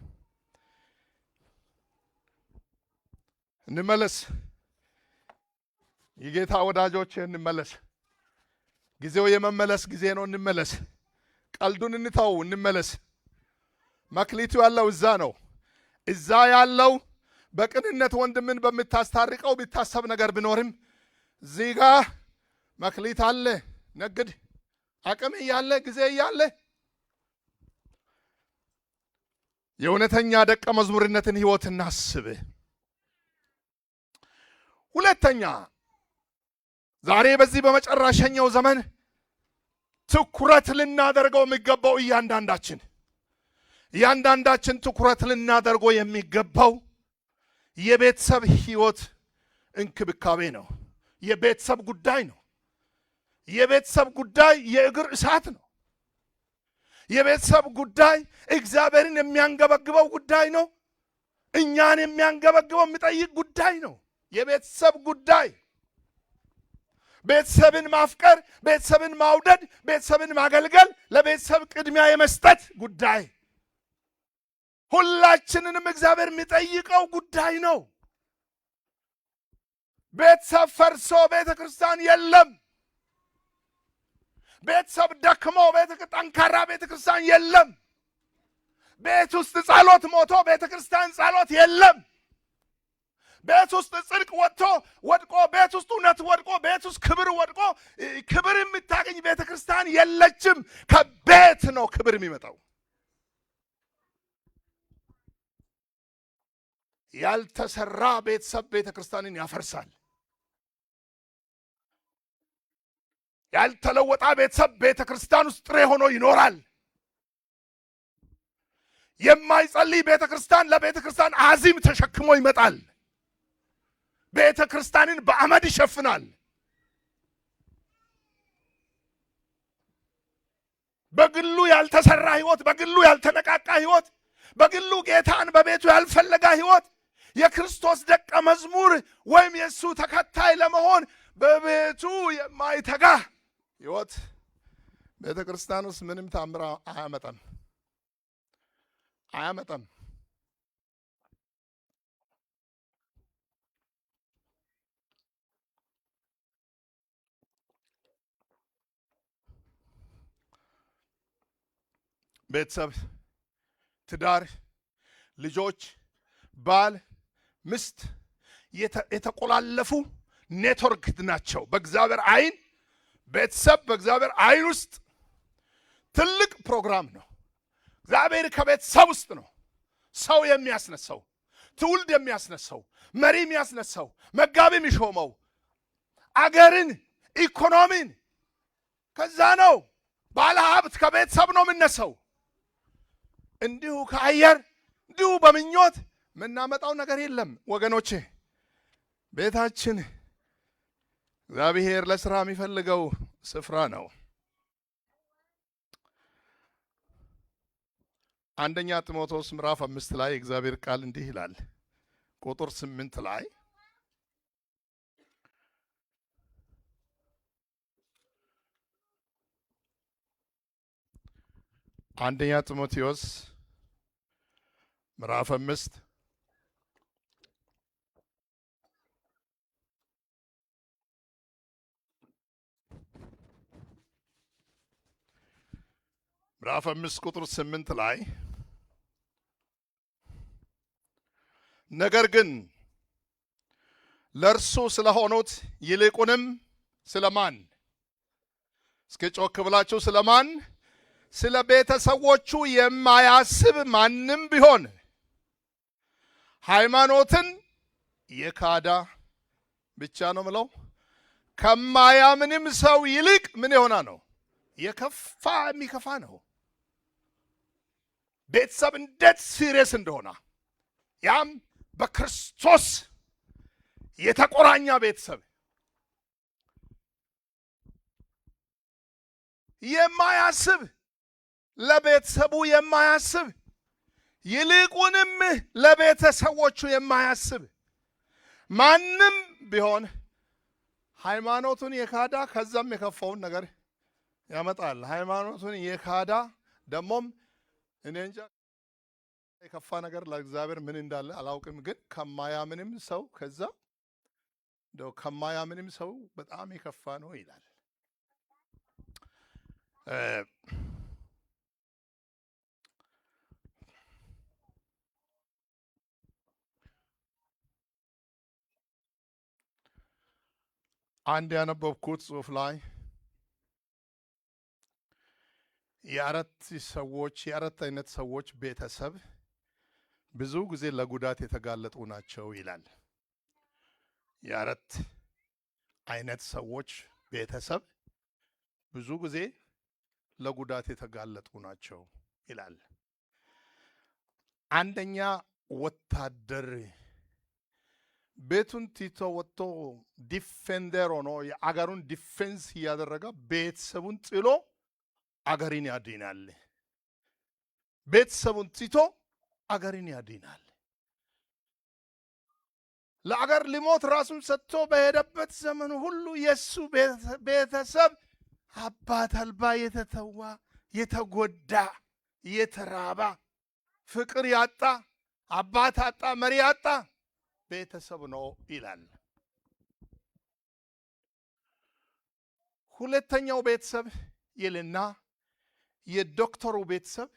S1: እንመለስ። የጌታ ወዳጆች እንመለስ። ጊዜው የመመለስ ጊዜ ነው። እንመለስ። ቀልዱን እንተው፣ እንመለስ። መክሊቱ ያለው እዛ ነው። እዛ ያለው በቅንነት ወንድምን በምታስታርቀው ቢታሰብ ነገር ቢኖርም እዚህ ጋ መክሊት አለ። ነግድ፣ አቅም እያለ፣ ጊዜ እያለ። የእውነተኛ ደቀ መዝሙርነትን ሕይወት እናስብ። ሁለተኛ፣ ዛሬ በዚህ በመጨረሻኛው ዘመን ትኩረት ልናደርገው የሚገባው፣ እያንዳንዳችን ትኩረት ልናደርገው የሚገባው የቤተሰብ ሕይወት እንክብካቤ ነው። የቤተሰብ ጉዳይ ነው። የቤተሰብ ጉዳይ የእግር እሳት ነው። የቤተሰብ ጉዳይ እግዚአብሔርን የሚያንገበግበው ጉዳይ ነው። እኛን የሚያንገበግበው፣ የሚጠይቅ ጉዳይ ነው። የቤተሰብ ጉዳይ፣ ቤተሰብን ማፍቀር፣ ቤተሰብን ማውደድ፣ ቤተሰብን ማገልገል፣ ለቤተሰብ ቅድሚያ የመስጠት ጉዳይ ሁላችንንም እግዚአብሔር የሚጠይቀው ጉዳይ ነው። ቤተሰብ ፈርሶ ቤተ ክርስቲያን የለም። ቤተሰብ ደክሞ ጠንካራ ቤተ ክርስቲያን የለም። ቤት ውስጥ ጸሎት ሞቶ ቤተ ክርስቲያን ጸሎት የለም። ቤት ውስጥ ጽድቅ ወጥቶ ወድቆ፣ ቤት ውስጥ እውነት ወድቆ፣ ቤት ውስጥ ክብር ወድቆ ክብር የምታገኝ ቤተ ክርስቲያን የለችም። ከቤት ነው ክብር የሚመጣው። ያልተሰራ ቤተሰብ ቤተ ክርስቲያንን ያፈርሳል። ያልተለወጠ ቤተሰብ ቤተ ክርስቲያን ውስጥ ጥሬ ሆኖ ይኖራል። የማይጸልይ ቤተ ክርስቲያን ለቤተ ክርስቲያን አዚም ተሸክሞ ይመጣል። ቤተ ክርስቲያንን በአመድ ይሸፍናል። በግሉ ያልተሰራ ህይወት፣ በግሉ ያልተነቃቃ ህይወት፣ በግሉ ጌታን በቤቱ ያልፈለጋ ህይወት፣ የክርስቶስ ደቀ መዝሙር ወይም የእሱ ተከታይ ለመሆን በቤቱ የማይተጋ ህይወት ቤተ ክርስቲያን ውስጥ ምንም ታምር አያመጣም አያመጣም። ቤተሰብ፣ ትዳር፣ ልጆች፣ ባል፣ ሚስት የተቆላለፉ ኔትወርክ ናቸው። በእግዚአብሔር አይን ቤተሰብ በእግዚአብሔር አይን ውስጥ ትልቅ ፕሮግራም ነው። እግዚአብሔር ከቤተሰብ ውስጥ ነው ሰው የሚያስነሳው፣ ትውልድ የሚያስነሳው፣ መሪ የሚያስነሳው፣ መጋቢ የሚሾመው፣ አገርን፣ ኢኮኖሚን ከዛ ነው። ባለ ሀብት ከቤተሰብ ነው የሚነሳው። እንዲሁ ከአየር እንዲሁ በምኞት የምናመጣው ነገር የለም ወገኖቼ። ቤታችን እግዚአብሔር ለስራ የሚፈልገው ስፍራ ነው። አንደኛ ጢሞቴዎስ ምዕራፍ 5 ላይ እግዚአብሔር ቃል እንዲህ ይላል፣ ቁጥር 8 ላይ አንደኛ ጢሞቴዎስ ምዕራፍ 5 ምዕራፍ 5 ቁጥር 8 ላይ ነገር ግን ለእርሱ ስለሆኑት ይልቁንም ስለማን? እስኪ ጮክ ብላችሁ ስለማን? ስለ ቤተሰቦቹ የማያስብ ማንም ቢሆን ሃይማኖትን የካዳ ብቻ ነው ምለው፣ ከማያምንም ሰው ይልቅ ምን የሆነ ነው? የከፋ የሚከፋ ነው። ቤተሰብ እንዴት serious እንደሆነ ያም በክርስቶስ የተቆራኛ ቤተሰብ የማያስብ ለቤተሰቡ የማያስብ ይልቁንም ለቤተሰቦቹ የማያስብ ማንም ቢሆን ሃይማኖቱን የካዳ ከዛም የከፋውን ነገር ያመጣል። ሃይማኖቱን የካዳ ደግሞም እኔ እንጃ የከፋ ነገር ለእግዚአብሔር ምን እንዳለ አላውቅም፣ ግን ከማያምንም ሰው ከዛ እንደው ከማያምንም ሰው በጣም የከፋ ነው ይላል። አንድ ያነበብኩት ጽሑፍ ላይ የአራት አይነት ሰዎች ቤተሰብ ብዙ ጊዜ ለጉዳት የተጋለጡ ናቸው ይላል። የአራት አይነት ሰዎች ቤተሰብ ብዙ ጊዜ ለጉዳት የተጋለጡ ናቸው ይላል። አንደኛ ወታደር ቤቱን ትቶ ወጥቶ defender ሆኖ የአገሩን defense እያደረገ ቤተሰቡን ጥሎ አገርን ያድናል። ቤተሰቡን ትቶ አገርን ያድናል። ለአገር ሊሞት ራሱን ሰጥቶ በሄደበት ዘመኑ ሁሉ የሱ ቤተሰብ አባት አልባ የተተዋ የተጎዳ የተራባ ፍቅር ያጣ አባት አጣ መሪ ያጣ ቤተሰብ ነው ይላል። ሁለተኛው ቤተሰብ ይልና የዶክተሩ ቤተሰብ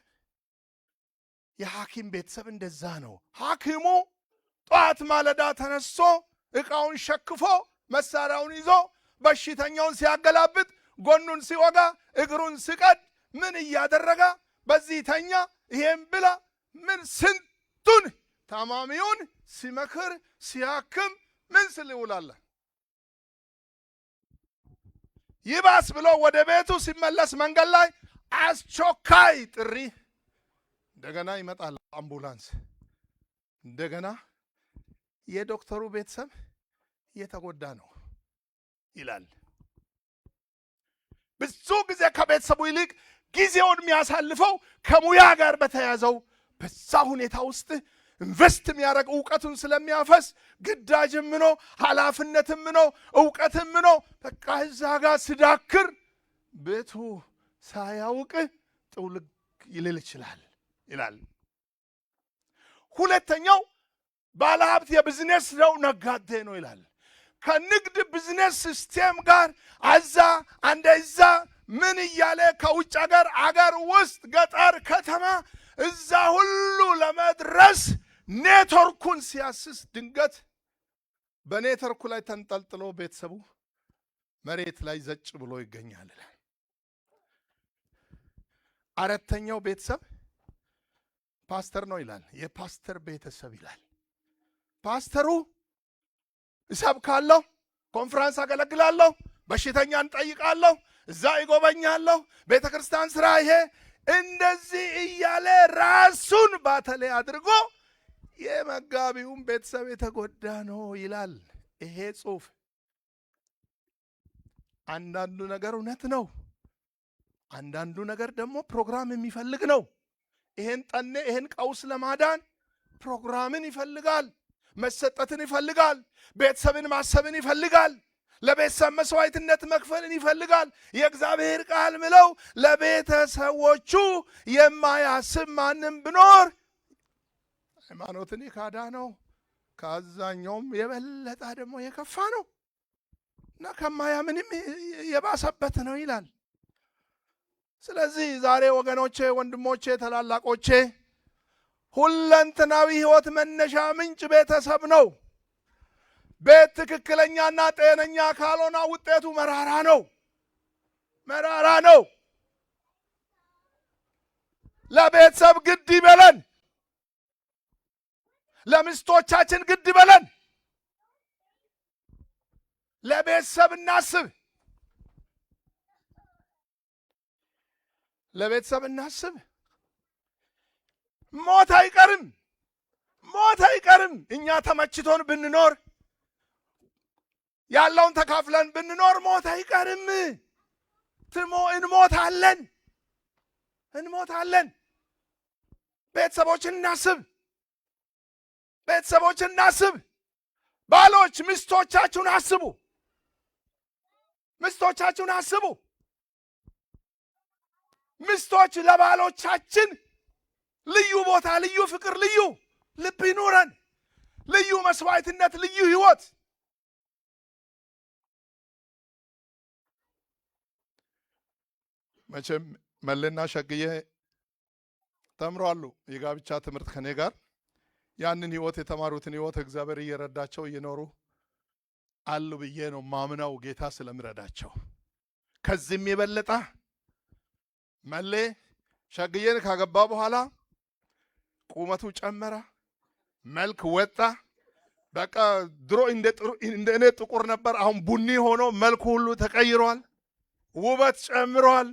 S1: የሐኪም ቤተሰብ እንደዛ ነው። ሐኪሙ ጧት ማለዳ ተነስቶ እቃውን ሸክፎ መሳሪያውን ይዞ በሽተኛውን ሲያገላብጥ፣ ጎኑን ሲወጋ፣ እግሩን ሲቀድ ምን እያደረገ በዚህ ተኛ ይሄን ብላ ምን ስንቱን ታማሚውን ሲመክር ሲያክም ምን ስል ይውላል። ይባስ ብሎ ወደ ቤቱ ሲመለስ መንገድ ላይ አስቸኳይ ጥሪ እንደገና ይመጣል፣ አምቡላንስ። እንደገና የዶክተሩ ቤተሰብ እየተጎዳ ነው ይላል። ብዙ ጊዜ ከቤተሰቡ ይልቅ ጊዜውን የሚያሳልፈው ከሙያ ጋር በተያያዘው በዛ ሁኔታ ውስጥ invest የሚያደርግ እውቀቱን ስለሚያፈስ ግዳጅም ነው፣ ኃላፊነትም ነው፣ እውቀትም ነው። በቃ እዛ ጋር ስዳክር ቤቱ ሳያውቅ ጥውልግ ይልል ይችላል ይላል። ሁለተኛው ባለሀብት የቢዝነስ ነው፣ ነጋዴ ነው ይላል። ከንግድ business system ጋር አዛ አንደዛ ምን እያለ ከውጭ አገር፣ አገር ውስጥ፣ ገጠር፣ ከተማ እዛ ሁሉ ለመድረስ ኔትወርኩን ሲያስስ ድንገት በኔትወርኩ ላይ ተንጠልጥሎ ቤተሰቡ መሬት ላይ ዘጭ ብሎ ይገኛል። አራተኛው ቤተሰብ ፓስተር ነው ይላል። የፓስተር ቤተሰብ ይላል። ፓስተሩ እሰብካለሁ፣ ኮንፈረንስ አገለግላለሁ፣ በሽተኛ እንጠይቃለሁ፣ እዛ ይጎበኛለሁ፣ ቤተ ክርስቲያን ስራ ይሄ እንደዚህ እያለ ራሱን ባተሌ አድርጎ የመጋቢውን ቤተሰብ የተጎዳ ነው ይላል ይሄ ጽሑፍ። አንዳንዱ ነገር እውነት ነው፣ አንዳንዱ ነገር ደግሞ ፕሮግራም የሚፈልግ ነው። ይሄን ጠኔ ይሄን ቀውስ ለማዳን ፕሮግራምን ይፈልጋል፣ መሰጠትን ይፈልጋል፣ ቤተሰብን ማሰብን ይፈልጋል፣ ለቤተሰብ መስዋዕትነት መክፈልን ይፈልጋል። የእግዚአብሔር ቃል ምለው ለቤተሰቦቹ የማያስብ ማንም ቢኖር ሃይማኖትን የካዳ ነው፣ ከአዛኛውም የበለጠ ደግሞ የከፋ ነው እና ከማያምንም የባሰበት ነው ይላል። ስለዚህ ዛሬ ወገኖቼ፣ ወንድሞቼ፣ ታላላቆቼ ሁለንተናዊ ሕይወት መነሻ ምንጭ ቤተሰብ ነው። ቤት ትክክለኛና ጤነኛ ካልሆነ ውጤቱ መራራ ነው፣ መራራ ነው። ለቤተሰብ ግድ ይበለን፣ ለሚስቶቻችን ግድ ይበለን፣ ለቤተሰብ እናስብ፣ ለቤተሰብ እናስብ። ሞት አይቀርም፣ ሞት አይቀርም። እኛ ተመችቶን ብንኖር ያለውን ተካፍለን ብንኖር ሞት አይቀርም። እንሞታለን፣ እንሞታለን። ቤተሰቦችን እናስብ፣ ቤተሰቦችን እናስብ። ባሎች ሚስቶቻችሁን አስቡ፣ ሚስቶቻችሁን አስቡ። ሚስቶች ለባሎቻችን ልዩ ቦታ፣ ልዩ ፍቅር፣ ልዩ ልብ ይኑረን፣ ልዩ መስዋዕትነት፣ ልዩ ሕይወት። መቼም መሌና ሸግዬ ተምረዋል የጋብቻ ትምህርት ከኔ ጋር። ያንን ሕይወት የተማሩትን ሕይወት እግዚአብሔር እየረዳቸው እየኖሩ አሉ ብዬ ነው ማምነው፣ ጌታ ስለምረዳቸው። ከዚህም የበለጠ መሌ ሸግዬን ካገባ በኋላ ቁመቱ ጨመረ፣ መልክ ወጣ። በቃ ድሮ እንደ እኔ ጥቁር ነበር፣ አሁን ቡኒ ሆኖ መልኩ ሁሉ ተቀይሯል፣ ውበት ጨምሯል።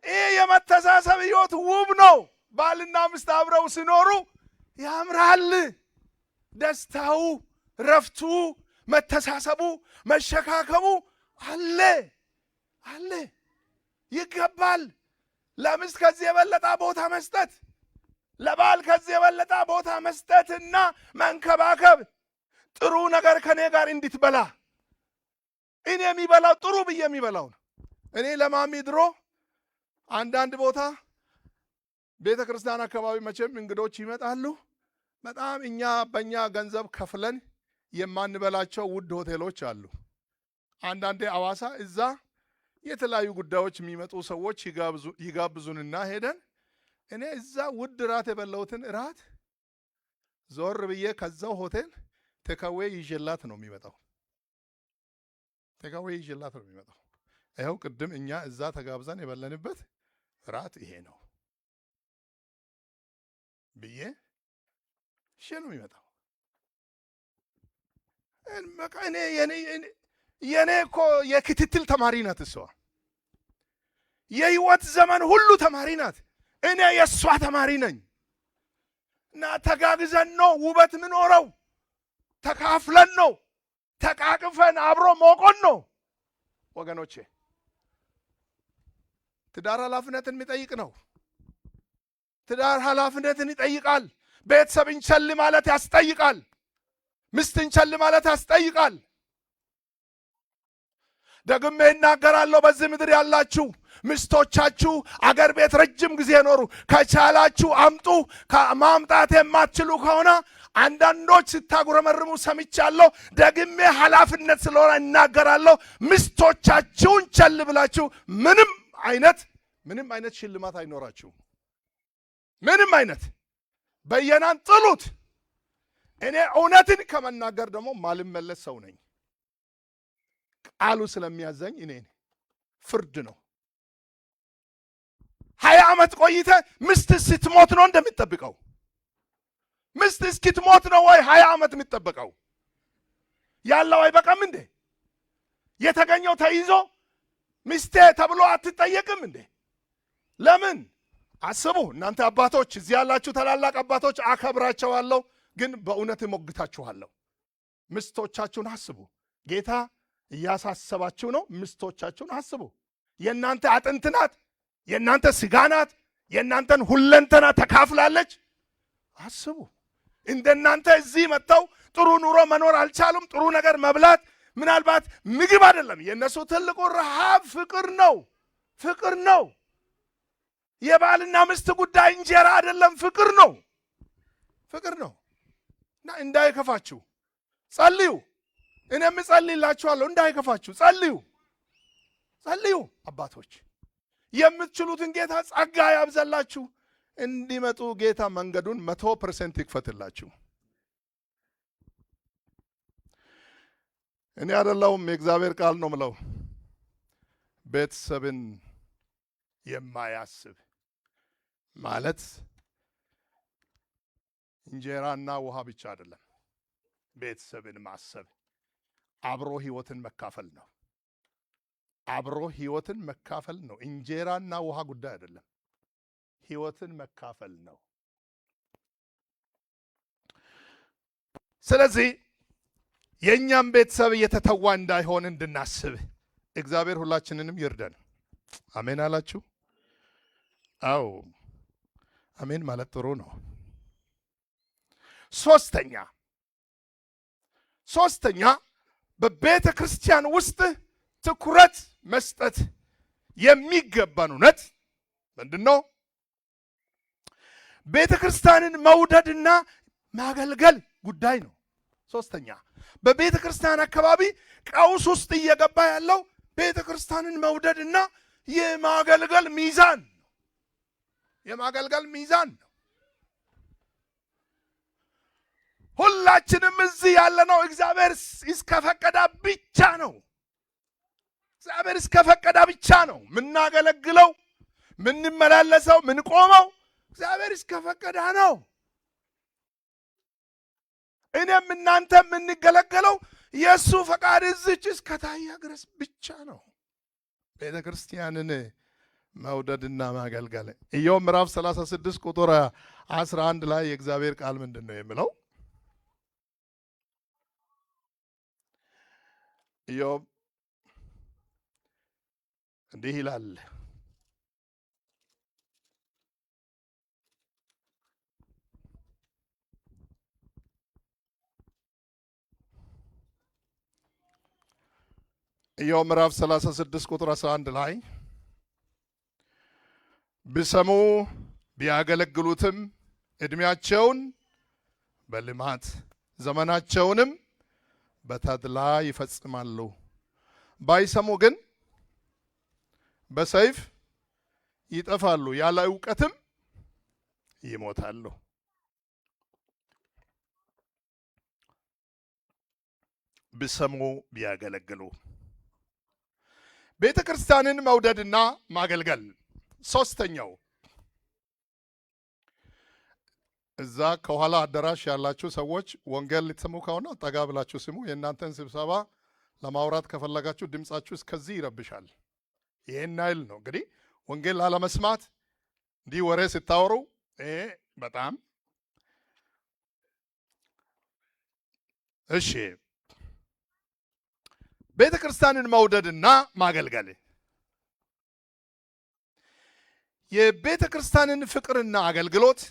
S1: ይህ የመተሳሰብ ሕይወት ውብ ነው። ባልና ሚስት አብረው ሲኖሩ ያምራል። ደስታው፣ ረፍቱ፣ መተሳሰቡ፣ መሸካከሙ አለ አለ። ይገባል። ለሚስት ከዚህ የበለጠ ቦታ መስጠት፣ ለባል ከዚህ የበለጠ ቦታ መስጠትና መንከባከብ። ጥሩ ነገር ከኔ ጋር እንድትበላ እኔ የሚበላው ጥሩ ብዬ የሚበላው ነው። እኔ ለማሚ ድሮ አንዳንድ ቦታ ቤተ ክርስቲያን አካባቢ መቼም እንግዶች ይመጣሉ። በጣም እኛ በእኛ ገንዘብ ከፍለን የማንበላቸው ውድ ሆቴሎች አሉ። አንዳንዴ አዋሳ እዛ የተለያዩ ጉዳዮች የሚመጡ ሰዎች ይጋብዙንና ሄደን እኔ እዛ ውድ እራት የበላሁትን እራት ዞር ብዬ ከዛው ሆቴል takeaway ይዤላት ነው የሚመጣው። takeaway ይዤላት ነው የሚመጣው። ይኸው ቅድም እኛ እዛ ተጋብዘን የበለንበት እራት ይሄ ነው ብዬ ይዤ ነው የሚመጣው። በቃ እኔ የኔ እኮ የክትትል ተማሪ ናት እሷ። የህይወት ዘመን ሁሉ ተማሪ ናት። እኔ የእሷ ተማሪ ነኝ። እና ተጋግዘን ነው ውበት ምኖረው፣ ተካፍለን ነው፣ ተቃቅፈን አብሮ ሞቆን ነው። ወገኖቼ ትዳር ኃላፊነትን የሚጠይቅ ነው። ትዳር ኃላፊነትን ይጠይቃል። ቤተሰብን ቸል ማለት ያስጠይቃል። ሚስትን ቸል ማለት ያስጠይቃል። ደግሜ እናገራለሁ፣ በዚህ ምድር ያላችሁ ሚስቶቻችሁ አገር ቤት ረጅም ጊዜ ኖሩ፣ ከቻላችሁ አምጡ። ማምጣት የማትችሉ ከሆነ አንዳንዶች ስታጉረመርሙ ሰምቻለሁ። ደግሜ ኃላፊነት ስለሆነ እናገራለሁ። ሚስቶቻችሁን ቸል ብላችሁ ምንም አይነት ሽልማት አይኖራችሁም። ምንም አይነት በየናን ጥሉት። እኔ እውነትን ከመናገር ደግሞ ማልመለስ ሰው ነኝ። ቃሉ ስለሚያዘኝ እኔ ፍርድ ነው። 20 ዓመት ቆይተ ሚስት ስትሞት ነው እንደሚጠብቀው? ሚስት እስክትሞት ነው ወይ 20 ዓመት የሚጠበቀው? ያለው አይበቃም እንዴ? የተገኘው ተይዞ ሚስቴ ተብሎ አትጠየቅም እንዴ? ለምን? አስቡ እናንተ አባቶች፣ እዚህ ያላችሁ ታላላቅ አባቶች አከብራቸዋለሁ፣ ግን በእውነት እሞግታችኋለሁ። ሚስቶቻችሁን አስቡ። ጌታ እያሳሰባችሁ ነው። ሚስቶቻችሁን አስቡ። የእናንተ አጥንት ናት፣ የእናንተ ስጋ ናት፣ የእናንተን ሁለንተና ተካፍላለች። አስቡ። እንደናንተ እዚህ መጥተው ጥሩ ኑሮ መኖር አልቻሉም። ጥሩ ነገር መብላት ምናልባት ምግብ አይደለም የእነሱ ትልቁ ረሃብ ፍቅር ነው። ፍቅር ነው። የባልና ሚስት ጉዳይ እንጀራ አይደለም፣ ፍቅር ነው። ፍቅር ነው። እና እንዳይከፋችሁ ጸልዩ። እኔም እጸልይላችኋለሁ። እንዳይከፋችሁ ጸልዩ፣ ጸልዩ። አባቶች የምትችሉትን ጌታ ጸጋ ያብዛላችሁ፣ እንዲመጡ ጌታ መንገዱን 100% ይክፈትላችሁ። እኔ አይደለሁም፣ የእግዚአብሔር ቃል ነው ምለው። ቤተሰብን የማያስብ ማለት እንጀራና ውሃ ብቻ አይደለም። ቤተሰብን ማሰብ አብሮ ህይወትን መካፈል ነው። አብሮ ህይወትን መካፈል ነው። እንጀራና ውሃ ጉዳይ አይደለም። ህይወትን መካፈል ነው። ስለዚህ የኛም ቤተሰብ እየተተዋ እንዳይሆን እንድናስብ እግዚአብሔር ሁላችንንም ይርዳን። አሜን አላችሁ? አዎ አሜን ማለት ጥሩ ነው። ሶስተኛ በቤተ ክርስቲያን ውስጥ ትኩረት መስጠት የሚገባን እውነት ምንድን ነው? ቤተ ክርስቲያንን መውደድና ማገልገል ጉዳይ ነው። ሶስተኛ በቤተ ክርስቲያን አካባቢ ቀውስ ውስጥ እየገባ ያለው ቤተ ክርስቲያንን መውደድና የማገልገል ሚዛን ነው። የማገልገል ሚዛን ነው። ሁላችንም እዚህ ያለነው እግዚአብሔር እስከፈቀደ ብቻ ነው። እግዚአብሔር እስከፈቀደ ብቻ ነው ምናገለግለው፣ ምንመላለሰው፣ ምንቆመው እግዚአብሔር እስከፈቀደ ነው። እኔም እናንተ የምንገለገለው የእሱ ፈቃድ እዚች እስከታየ ድረስ ብቻ ነው። ቤተ ክርስቲያንን መውደድና ማገልገል። ኢዮብ ምዕራፍ 36 ቁጥር 11 ላይ የእግዚአብሔር ቃል ምንድን ነው የሚለው? ኢዮብ እንዲህ ይላል። ኢዮብ ምዕራፍ 36 ቁጥር 11 ላይ ቢሰሙ ቢያገለግሉትም ዕድሜያቸውን በልማት ዘመናቸውንም በተድላ ይፈጽማሉ። ባይሰሙ ግን በሰይፍ ይጠፋሉ፣ ያለ እውቀትም ይሞታሉ። ቢሰሙ ቢያገለግሉ። ቤተ ክርስቲያንን መውደድና ማገልገል። ሶስተኛው እዛ ከኋላ አዳራሽ ያላችሁ ሰዎች ወንጌል ልትሰሙ ከሆነ ጠጋ ብላችሁ ስሙ። የእናንተን ስብሰባ ለማውራት ከፈለጋችሁ ድምጻችሁ እስከዚህ ይረብሻል። ይሄን ያህል ነው እንግዲህ ወንጌል ላለመስማት እንዲህ ወሬ ስታወሩ ይሄ በጣም እሺ። ቤተ ክርስቲያንን መውደድና ማገልገል፣ የቤተ ክርስቲያንን ፍቅርና አገልግሎት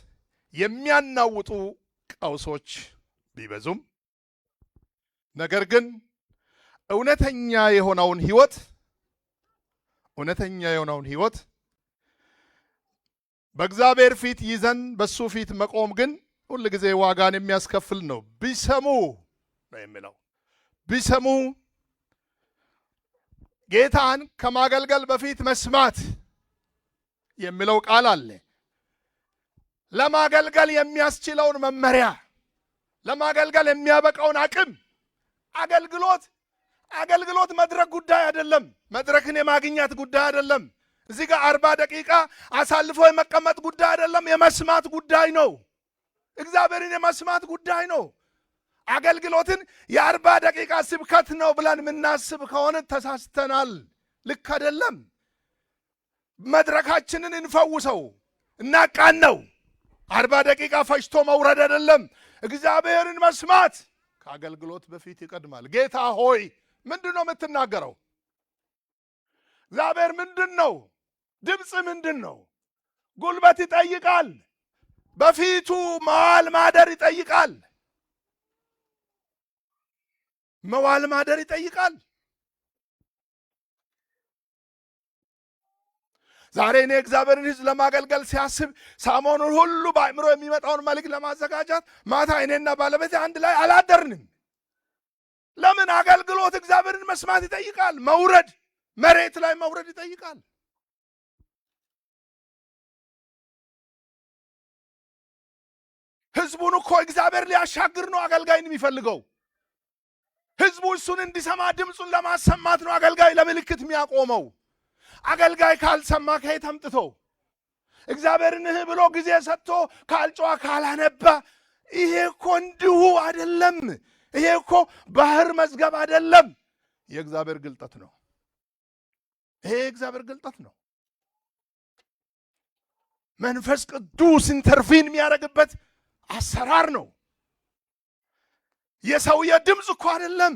S1: የሚያናውጡ ቀውሶች ቢበዙም ነገር ግን እውነተኛ የሆነውን ሕይወት እውነተኛ የሆነውን ሕይወት በእግዚአብሔር ፊት ይዘን በሱ ፊት መቆም ግን ሁል ጊዜ ዋጋን የሚያስከፍል ነው። ቢሰሙ ነው የሚለው። ቢሰሙ፣ ጌታን ከማገልገል በፊት መስማት የሚለው ቃል አለ። ለማገልገል የሚያስችለውን መመሪያ፣ ለማገልገል የሚያበቃውን አቅም። አገልግሎት መድረክ ጉዳይ አይደለም። መድረክን የማግኘት ጉዳይ አይደለም። እዚህ ጋር 40 ደቂቃ አሳልፎ የመቀመጥ ጉዳይ አይደለም። የመስማት ጉዳይ ነው። እግዚአብሔርን የመስማት ጉዳይ ነው። አገልግሎትን የ40 ደቂቃ ስብከት ነው ብለን የምናስብ ከሆነ ተሳስተናል። ልክ አይደለም። መድረካችንን እንፈውሰው፣ እናቃነው። 40 ደቂቃ ፈጅቶ መውረድ አይደለም። እግዚአብሔርን መስማት ከአገልግሎት በፊት ይቀድማል። ጌታ ሆይ ምንድን ነው የምትናገረው? እግዚአብሔር ምንድን ነው? ድምፅ ምንድን ነው? ጉልበት ይጠይቃል። በፊቱ መዋል ማደር ይጠይቃል። መዋል ማደር ይጠይቃል። ዛሬ እኔ እግዚአብሔርን ሕዝብ ለማገልገል ሲያስብ ሰሞኑን ሁሉ በአእምሮ የሚመጣውን መልእክት ለማዘጋጃት ማታ እኔና ባለቤቴ አንድ ላይ አላደርንም። ለምን? አገልግሎት እግዚአብሔርን መስማት ይጠይቃል። መውረድ፣ መሬት ላይ መውረድ ይጠይቃል። ሕዝቡን እኮ እግዚአብሔር ሊያሻግር ነው አገልጋይን የሚፈልገው። ሕዝቡ እሱን እንዲሰማ ድምፁን ለማሰማት ነው አገልጋይ ለምልክት የሚያቆመው። አገልጋይ ካልሰማ ከየት አምጥቶ? እግዚአብሔርን እህ ብሎ ጊዜ ሰጥቶ ካልጮኸ ካላነባ፣ ይሄ እኮ እንዲሁ አይደለም። ይሄ እኮ ባህር መዝገብ አይደለም። የእግዚአብሔር ግልጠት ነው። ይሄ የእግዚአብሔር ግልጠት ነው። መንፈስ ቅዱስ intervene የሚያደርግበት አሰራር ነው። የሰውየ ድምፅ እኮ አይደለም።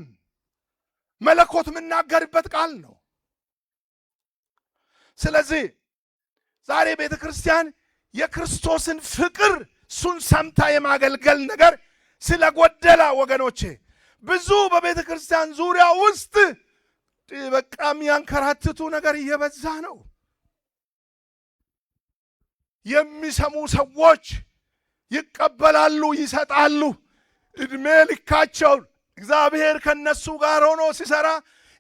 S1: መለኮት የምናገርበት ቃል ነው። ስለዚህ ዛሬ ቤተ ክርስቲያን የክርስቶስን ፍቅር እሱን ሰምታ የማገልገል ነገር ስለጎደላ ወገኖቼ ብዙ በቤተ ክርስቲያን ዙሪያ ውስጥ በቃ የሚያንከራትቱ ነገር እየበዛ ነው። የሚሰሙ ሰዎች ይቀበላሉ፣ ይሰጣሉ። እድሜ ልካቸውን እግዚአብሔር ከነሱ ጋር ሆኖ ሲሰራ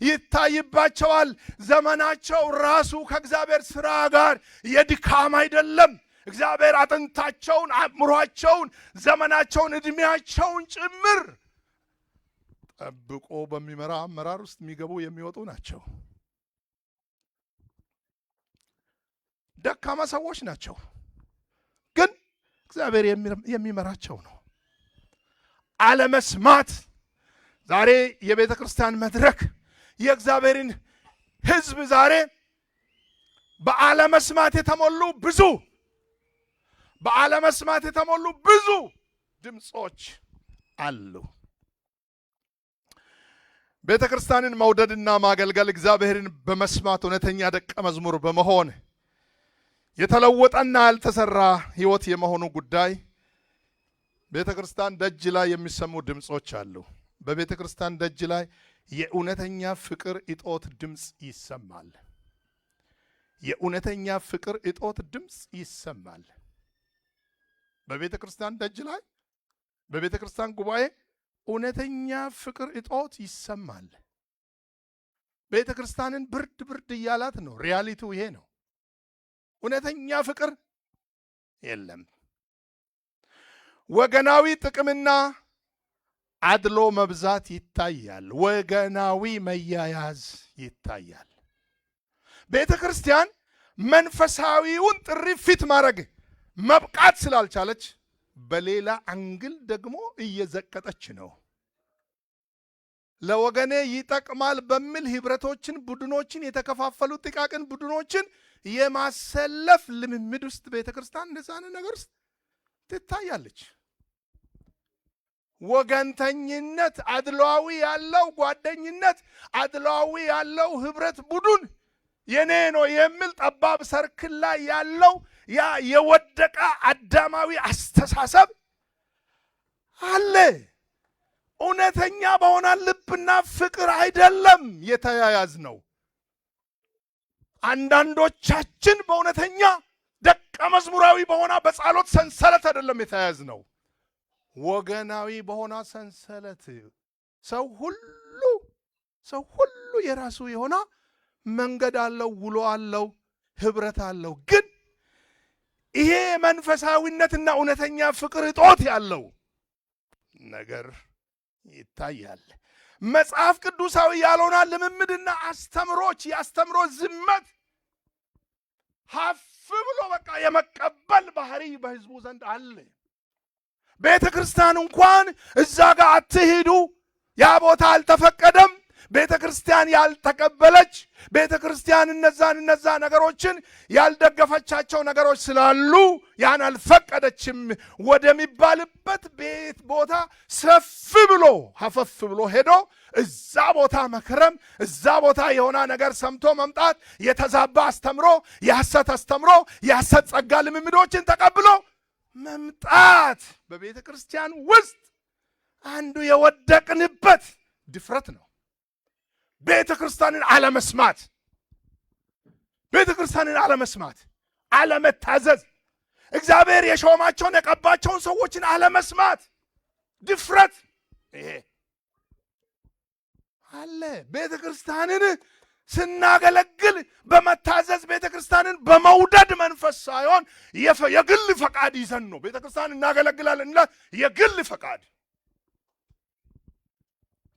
S1: ይታይባቸዋል። ዘመናቸው ራሱ ከእግዚአብሔር ስራ ጋር የድካም አይደለም። እግዚአብሔር አጥንታቸውን፣ አእምሯቸውን፣ ዘመናቸውን፣ እድሜያቸውን ጭምር ጠብቆ በሚመራ አመራር ውስጥ የሚገቡ የሚወጡ ናቸው። ደካማ ሰዎች ናቸው፣ ግን እግዚአብሔር የሚመራቸው ነው። አለመስማት ዛሬ የቤተ ክርስቲያን መድረክ የእግዚአብሔርን ሕዝብ ዛሬ በአለመስማት የተሞሉ ብዙ በአለመስማት የተሞሉ ብዙ ድምፆች አሉ። ቤተ ክርስቲያንን መውደድና ማገልገል እግዚአብሔርን በመስማት እውነተኛ ደቀ መዝሙር በመሆን የተለወጠና ያልተሰራ ሕይወት የመሆኑ ጉዳይ ቤተ ክርስቲያን ደጅ ላይ የሚሰሙ ድምፆች አሉ። በቤተ ክርስቲያን ደጅ ላይ የእውነተኛ ፍቅር እጦት ድምፅ ይሰማል። የእውነተኛ ፍቅር እጦት ድምፅ ይሰማል። በቤተ ክርስቲያን ደጅ ላይ፣ በቤተ ክርስቲያን ጉባኤ እውነተኛ ፍቅር እጦት ይሰማል። ቤተ ክርስቲያንን ብርድ ብርድ እያላት ነው። Reality ው ይሄ ነው። እውነተኛ ፍቅር የለም። ወገናዊ ጥቅምና አድሎ መብዛት ይታያል። ወገናዊ መያያዝ ይታያል። ቤተ ክርስቲያን መንፈሳዊውን ጥሪ ፊት ማድረግ መብቃት ስላልቻለች በሌላ angle ደግሞ እየዘቀጠች ነው። ለወገኔ ይጠቅማል በሚል ህብረቶችን፣ ቡድኖችን፣ የተከፋፈሉ ጥቃቅን ቡድኖችን የማሰለፍ ልምምድ ውስጥ ቤተ ክርስቲያን እንደዛ አይነት ነገር ውስጥ ትታያለች። ወገንተኝነት፣ አድሏዊ ያለው ጓደኝነት፣ አድሏዊ ያለው ህብረት ቡድን የኔ ነው የሚል ጠባብ ሰርክል ላይ ያለው ያ የወደቀ አዳማዊ አስተሳሰብ አለ። እውነተኛ በሆነ ልብና ፍቅር አይደለም የተያያዝ ነው። አንዳንዶቻችን በእውነተኛ ደቀ መዝሙራዊ በሆነ በጸሎት ሰንሰለት አይደለም የተያያዝ ነው። ወገናዊ በሆነ ሰንሰለት ሰው ሁሉ የራሱ የሆነ መንገድ አለው፣ ውሎ አለው፣ ህብረት አለው። ግን ይሄ መንፈሳዊነትና እውነተኛ ፍቅር እጦት ያለው ነገር ይታያል። መጽሐፍ ቅዱሳዊ ያልሆነ ልምምድና አስተምሮች፣ የአስተምሮ ዝመት ሀፍ ብሎ በቃ የመቀበል ባህሪ በህዝቡ ዘንድ አለ። ቤተ ክርስቲያን እንኳን እዛ ጋር አትሂዱ፣ ያ ቦታ አልተፈቀደም፣ ቤተ ክርስቲያን ያልተቀበለች፣ ቤተ ክርስቲያን እነዛ ነገሮችን ያልደገፈቻቸው ነገሮች ስላሉ ያን አልፈቀደችም ወደሚባልበት ቤት ቦታ ሰፍ ብሎ ሀፈፍ ብሎ ሄዶ እዛ ቦታ መክረም፣ እዛ ቦታ የሆነ ነገር ሰምቶ መምጣት፣ የተዛባ አስተምሮ፣ የሐሰት አስተምሮ፣ የሐሰት ጸጋ ልምምዶችን ተቀብሎ መምጣት በቤተ ክርስቲያን ውስጥ አንዱ የወደቅንበት ድፍረት ነው። ቤተ ክርስቲያንን አለመስማት፣ ቤተ ክርስቲያንን አለመስማት፣ አለመታዘዝ፣ እግዚአብሔር የሾማቸውን የቀባቸውን ሰዎችን አለመስማት፣ ድፍረት ይሄ አለ። ቤተ ክርስቲያንን ስናገለግል በመታዘዝ ቤተ ክርስቲያንን በመውደድ መንፈስ ሳይሆን የግል ፈቃድ ይዘን ነው። ቤተ ክርስቲያን እናገለግላለን እና የግል ፈቃድ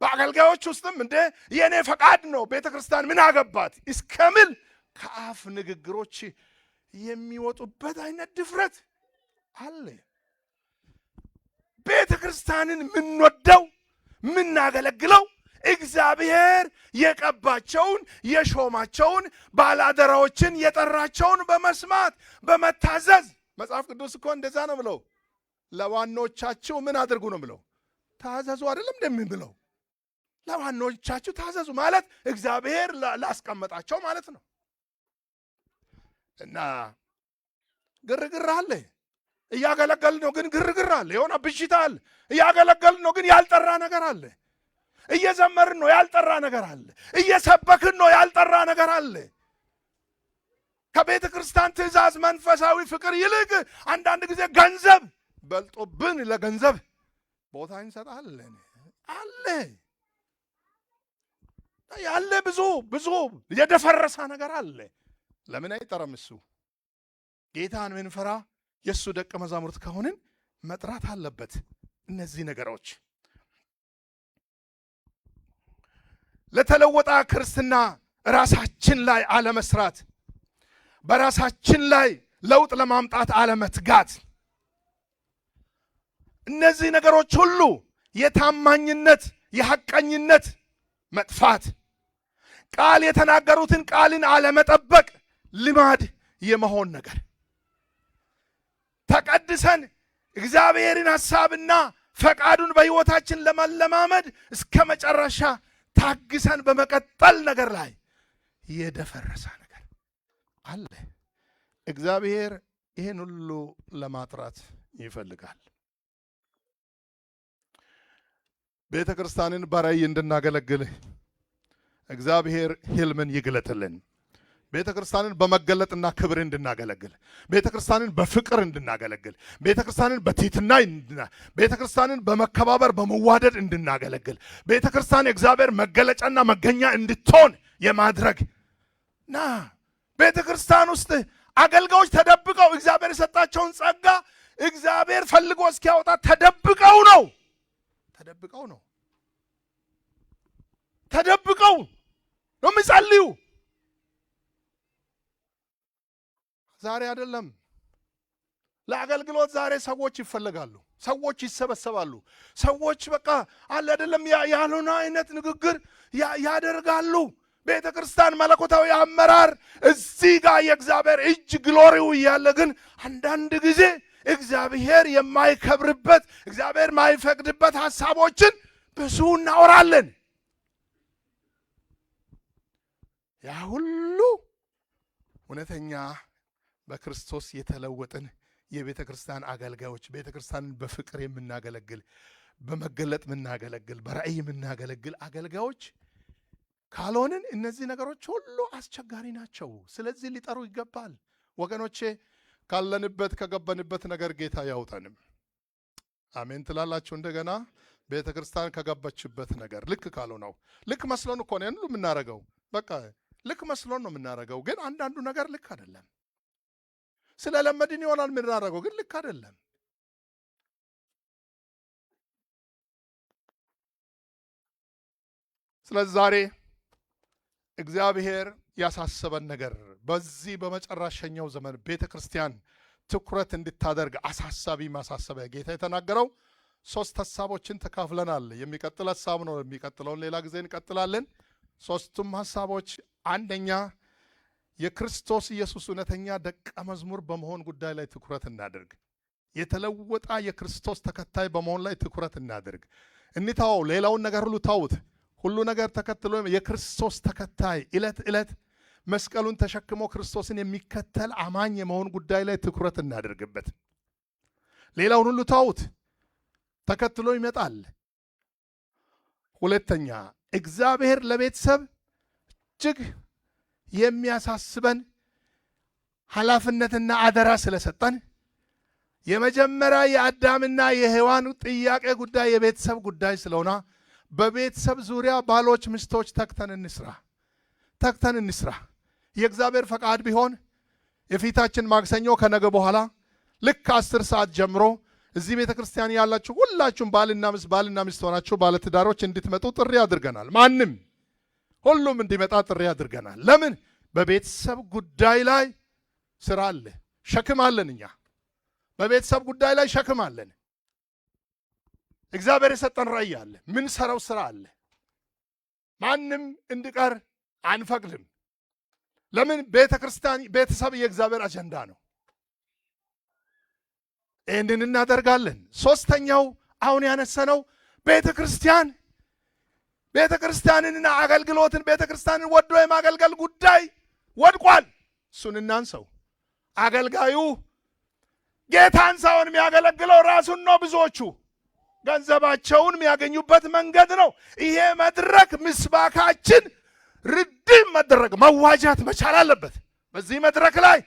S1: በአገልጋዮች ውስጥም እንደ የኔ ፈቃድ ነው ቤተ ክርስቲያን ምን አገባት እስከሚል ከአፍ ንግግሮች የሚወጡበት አይነት ድፍረት አለ። ቤተ ክርስቲያንን የምንወደው የምናገለግለው እግዚአብሔር የቀባቸውን የሾማቸውን ባላደራዎችን የጠራቸውን በመስማት በመታዘዝ። መጽሐፍ ቅዱስ እኮ እንደዛ ነው ብለው ለዋኖቻችሁ ምን አድርጉ ነው ብለው ታዘዙ አይደለም እንደሚብለው ለዋኖቻችሁ ታዘዙ ማለት እግዚአብሔር ላስቀመጣቸው ማለት ነው። እና ግርግር አለ። እያገለገልን ነው ግን ግርግር አለ። የሆነ ብሽታ አለ። እያገለገልን ነው ግን ያልጠራ ነገር አለ። እየዘመርን ነው ያልጠራ ነገር አለ። እየሰበክን ነው ያልጠራ ነገር አለ። ከቤተ ክርስቲያን ትእዛዝ መንፈሳዊ ፍቅር ይልቅ አንዳንድ ጊዜ ገንዘብ በልጦብን ለገንዘብ ቦታ እንሰጣለን። አለ ያለ ብዙ ብዙ የደፈረሰ ነገር አለ። ለምን አይጠራም እሱ? ጌታን ምንፈራ የእሱ ደቀ መዛሙርት ከሆንን መጥራት አለበት እነዚህ ነገሮች። ለተለወጠ ክርስትና ራሳችን ላይ አለመስራት፣ በራሳችን ላይ ለውጥ ለማምጣት አለመትጋት፣ እነዚህ ነገሮች ሁሉ የታማኝነት የሐቀኝነት መጥፋት፣ ቃል የተናገሩትን ቃልን አለመጠበቅ ልማድ የመሆን ነገር፣ ተቀድሰን እግዚአብሔርን ሐሳብና ፈቃዱን በሕይወታችን ለመለማመድ እስከ መጨረሻ ታግሰን በመቀጠል ነገር ላይ የደፈረሰ ነገር አለ። እግዚአብሔር ይህን ሁሉ ለማጥራት ይፈልጋል። ቤተ ክርስቲያንን በራእይ እንድናገለግል እግዚአብሔር ሕልምን ይግለጥልን። ቤተ ክርስቲያንን በመገለጥና ክብር እንድናገለግል፣ ቤተ ክርስቲያንን በፍቅር እንድናገለግል፣ ቤተ ክርስቲያንን በትህትና ቤተ ክርስቲያንን በመከባበር በመዋደድ እንድናገለግል፣ ቤተ ክርስቲያን የእግዚአብሔር መገለጫና መገኛ እንድትሆን የማድረግ ና ቤተ ክርስቲያን ውስጥ አገልጋዮች ተደብቀው እግዚአብሔር የሰጣቸውን ጸጋ እግዚአብሔር ፈልጎ እስኪያወጣ ተደብቀው ነው ተደብቀው ነው የሚጸልዩ። ዛሬ አይደለም፣ ለአገልግሎት ዛሬ ሰዎች ይፈለጋሉ። ሰዎች ይሰበሰባሉ። ሰዎች በቃ አለ አይደለም ያልሆነ አይነት ንግግር ያደርጋሉ። ቤተ ክርስቲያን መለኮታዊ አመራር እዚህ ጋር የእግዚአብሔር እጅ glory ው እያለ ግን አንዳንድ ጊዜ እግዚአብሔር የማይከብርበት፣ እግዚአብሔር የማይፈቅድበት ሐሳቦችን ብዙ እናወራለን። ያ ሁሉ እውነተኛ በክርስቶስ የተለወጥን የቤተ ክርስቲያን አገልጋዮች፣ ቤተ ክርስቲያንን በፍቅር የምናገለግል፣ በመገለጥ የምናገለግል፣ በራእይ የምናገለግል አገልጋዮች ካልሆንን እነዚህ ነገሮች ሁሉ አስቸጋሪ ናቸው። ስለዚህ ሊጠሩ ይገባል። ወገኖቼ፣ ካለንበት ከገባንበት ነገር ጌታ ያውጣንም። አሜን ትላላችሁ? እንደገና ቤተ ክርስቲያን ከገባችበት ነገር ልክ ካልሆነው፣ ልክ መስሎን እኮ ነው ሁሉ የምናረገው። በቃ ልክ መስሎን ነው የምናረገው፣ ግን አንዳንዱ ነገር ልክ አይደለም። ስለለመድን ይሆናል የምናረገው፣ ግን ልክ አይደለም። ስለዚህ ዛሬ እግዚአብሔር ያሳሰበን ነገር፣ በዚህ በመጨረሻኛው ዘመን ቤተ ክርስቲያን ትኩረት እንድታደርግ አሳሳቢ ማሳሰቢያ ጌታ የተናገረው ሶስት ሐሳቦችን ተካፍለናል። የሚቀጥል ሐሳብ ነው። የሚቀጥለውን ሌላ ጊዜ እንቀጥላለን። ሶስቱም ሐሳቦች፣ አንደኛ የክርስቶስ ኢየሱስ እውነተኛ ደቀ መዝሙር በመሆን ጉዳይ ላይ ትኩረት እናድርግ። የተለወጠ የክርስቶስ ተከታይ በመሆን ላይ ትኩረት እናድርግ። እንተወው፣ ሌላውን ነገር ሁሉ ተውት። ሁሉ ነገር ተከትሎ የክርስቶስ ተከታይ፣ ዕለት ዕለት መስቀሉን ተሸክሞ ክርስቶስን የሚከተል አማኝ የመሆን ጉዳይ ላይ ትኩረት እናድርግበት። ሌላውን ሁሉ ተውት፣ ተከትሎ ይመጣል። ሁለተኛ፣ እግዚአብሔር ለቤተሰብ እጅግ የሚያሳስበን ኃላፊነትና አደራ ስለሰጠን፣ የመጀመሪያ የአዳምና የሔዋን ጥያቄ ጉዳይ የቤተሰብ ጉዳይ ስለሆነ በቤተሰብ ዙሪያ ባሎች፣ ሚስቶች ተግተን እንስራ፣ ተግተን እንስራ። የእግዚአብሔር ፈቃድ ቢሆን የፊታችን ማክሰኞ ከነገ በኋላ ልክ 10 ሰዓት ጀምሮ እዚህ ቤተ ክርስቲያን ያላችሁ ሁላችሁም ባልና ሚስት ሆናችሁ ባለትዳሮች እንድትመጡ ጥሪ አድርገናል። ማንም ሁሉም እንዲመጣ ጥሪ አድርገናል። ለምን? በቤተሰብ ጉዳይ ላይ ስራ አለ፣ ሸክም አለን። እኛ በቤተሰብ ጉዳይ ላይ ሸክም አለን። እግዚአብሔር የሰጠን ራእይ አለ፣ ምንሰራው ስራ አለ። ማንም እንዲቀር አንፈቅድም። ለምን? ቤተ ክርስቲያን፣ ቤተሰብ የእግዚአብሔር አጀንዳ ነው። ይህንን እናደርጋለን። ሶስተኛው አሁን ያነሳነው ቤተ ክርስቲያንንና አገልግሎትን፣ ቤተ ክርስቲያንን ወዶ የማገልገል ጉዳይ ወድቋል። እሱን እናንሰው። አገልጋዩ ጌታን ሳይሆን የሚያገለግለው ራሱን ነው። ብዙዎቹ ገንዘባቸውን የሚያገኙበት መንገድ ነው። ይሄ መድረክ ምስባካችን redeem መደረግ፣ መዋጃት መቻል አለበት። በዚህ መድረክ ላይ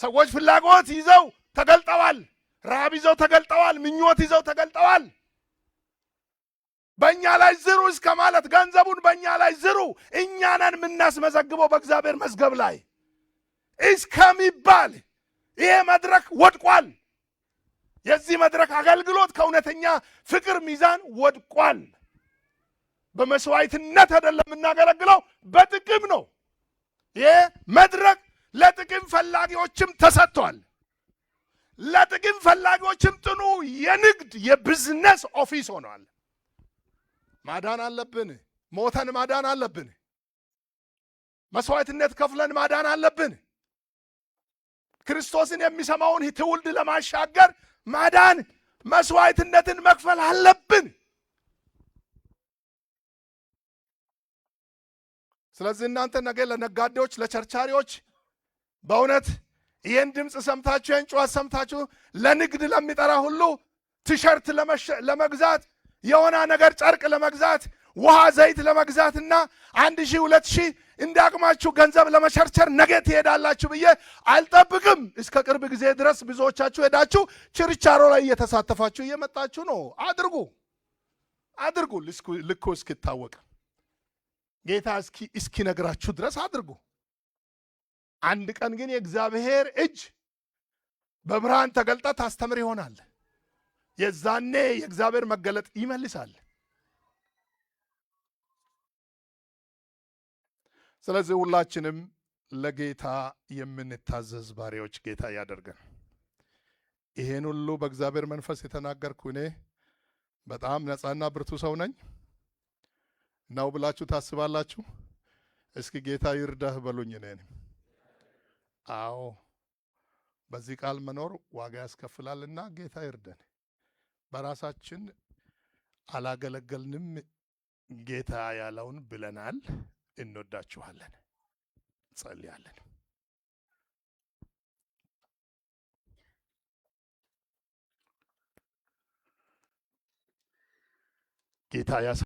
S1: ሰዎች ፍላጎት ይዘው ተገልጠዋል። ረሃብ ይዘው ተገልጠዋል። ምኞት ይዘው ተገልጠዋል። በእኛ ላይ ዝሩ እስከ ማለት፣ ገንዘቡን በእኛ ላይ ዝሩ፣ እኛ ነን የምናስመዘግበው በእግዚአብሔር መዝገብ ላይ እስከሚባል ይሄ መድረክ ወድቋል። የዚህ መድረክ አገልግሎት ከእውነተኛ ፍቅር ሚዛን ወድቋል። በመስዋዕትነት አይደለም የምናገለግለው፣ በጥቅም ነው። ይሄ መድረክ ለጥቅም ፈላጊዎችም ተሰጥቷል። ለጥቅም ፈላጊዎችም ጥኑ የንግድ የ business office ሆኗል። ማዳን አለብን። ሞተን ማዳን አለብን። መስዋዕትነት ከፍለን ማዳን አለብን። ክርስቶስን የሚሰማውን ትውልድ ለማሻገር ማዳን፣ መስዋዕትነትን መክፈል አለብን። ስለዚህ እናንተ ነገ ለነጋዴዎች፣ ለቸርቻሪዎች፣ በእውነት ይህን ድምፅ ሰምታችሁ፣ ይህን ጩኸት ሰምታችሁ ለንግድ ለሚጠራ ሁሉ፣ ቲሸርት ለመግዛት፣ የሆነ ነገር ጨርቅ ለመግዛት፣ ውሃ ዘይት ለመግዛትና 1000፣ 2000 እንደ አቅማችሁ ገንዘብ ለመቸርቸር ነገ ትሄዳላችሁ ብዬ አልጠብቅም። እስከ ቅርብ ጊዜ ድረስ ብዙዎቻችሁ ሄዳችሁ ችርቻሮ ላይ እየተሳተፋችሁ እየመጣችሁ ነው። አድርጉ፣ አድርጉ፣ ልኩ እስኪታወቅ፣ ጌታ እስኪነግራችሁ ድረስ አድርጉ። አንድ ቀን ግን የእግዚአብሔር እጅ በብርሃን ተገልጣ ታስተምር ይሆናል። የዛኔ የእግዚአብሔር መገለጥ ይመልሳል። ስለዚህ ሁላችንም ለጌታ የምንታዘዝ ባሪያዎች ጌታ ያደርገን። ይሄን ሁሉ በእግዚአብሔር መንፈስ የተናገርኩ እኔ በጣም ነፃና ብርቱ ሰው ነኝ ነው ብላችሁ ታስባላችሁ? እስኪ ጌታ ይርዳህ በሉኝ። እኔንም አዎ፣ በዚህ ቃል መኖር ዋጋ ያስከፍላልና ጌታ ይርደን። በራሳችን አላገለገልንም፣ ጌታ ያለውን ብለናል። እንወዳችኋለን። ጸልያለን። ጌታ ያሳ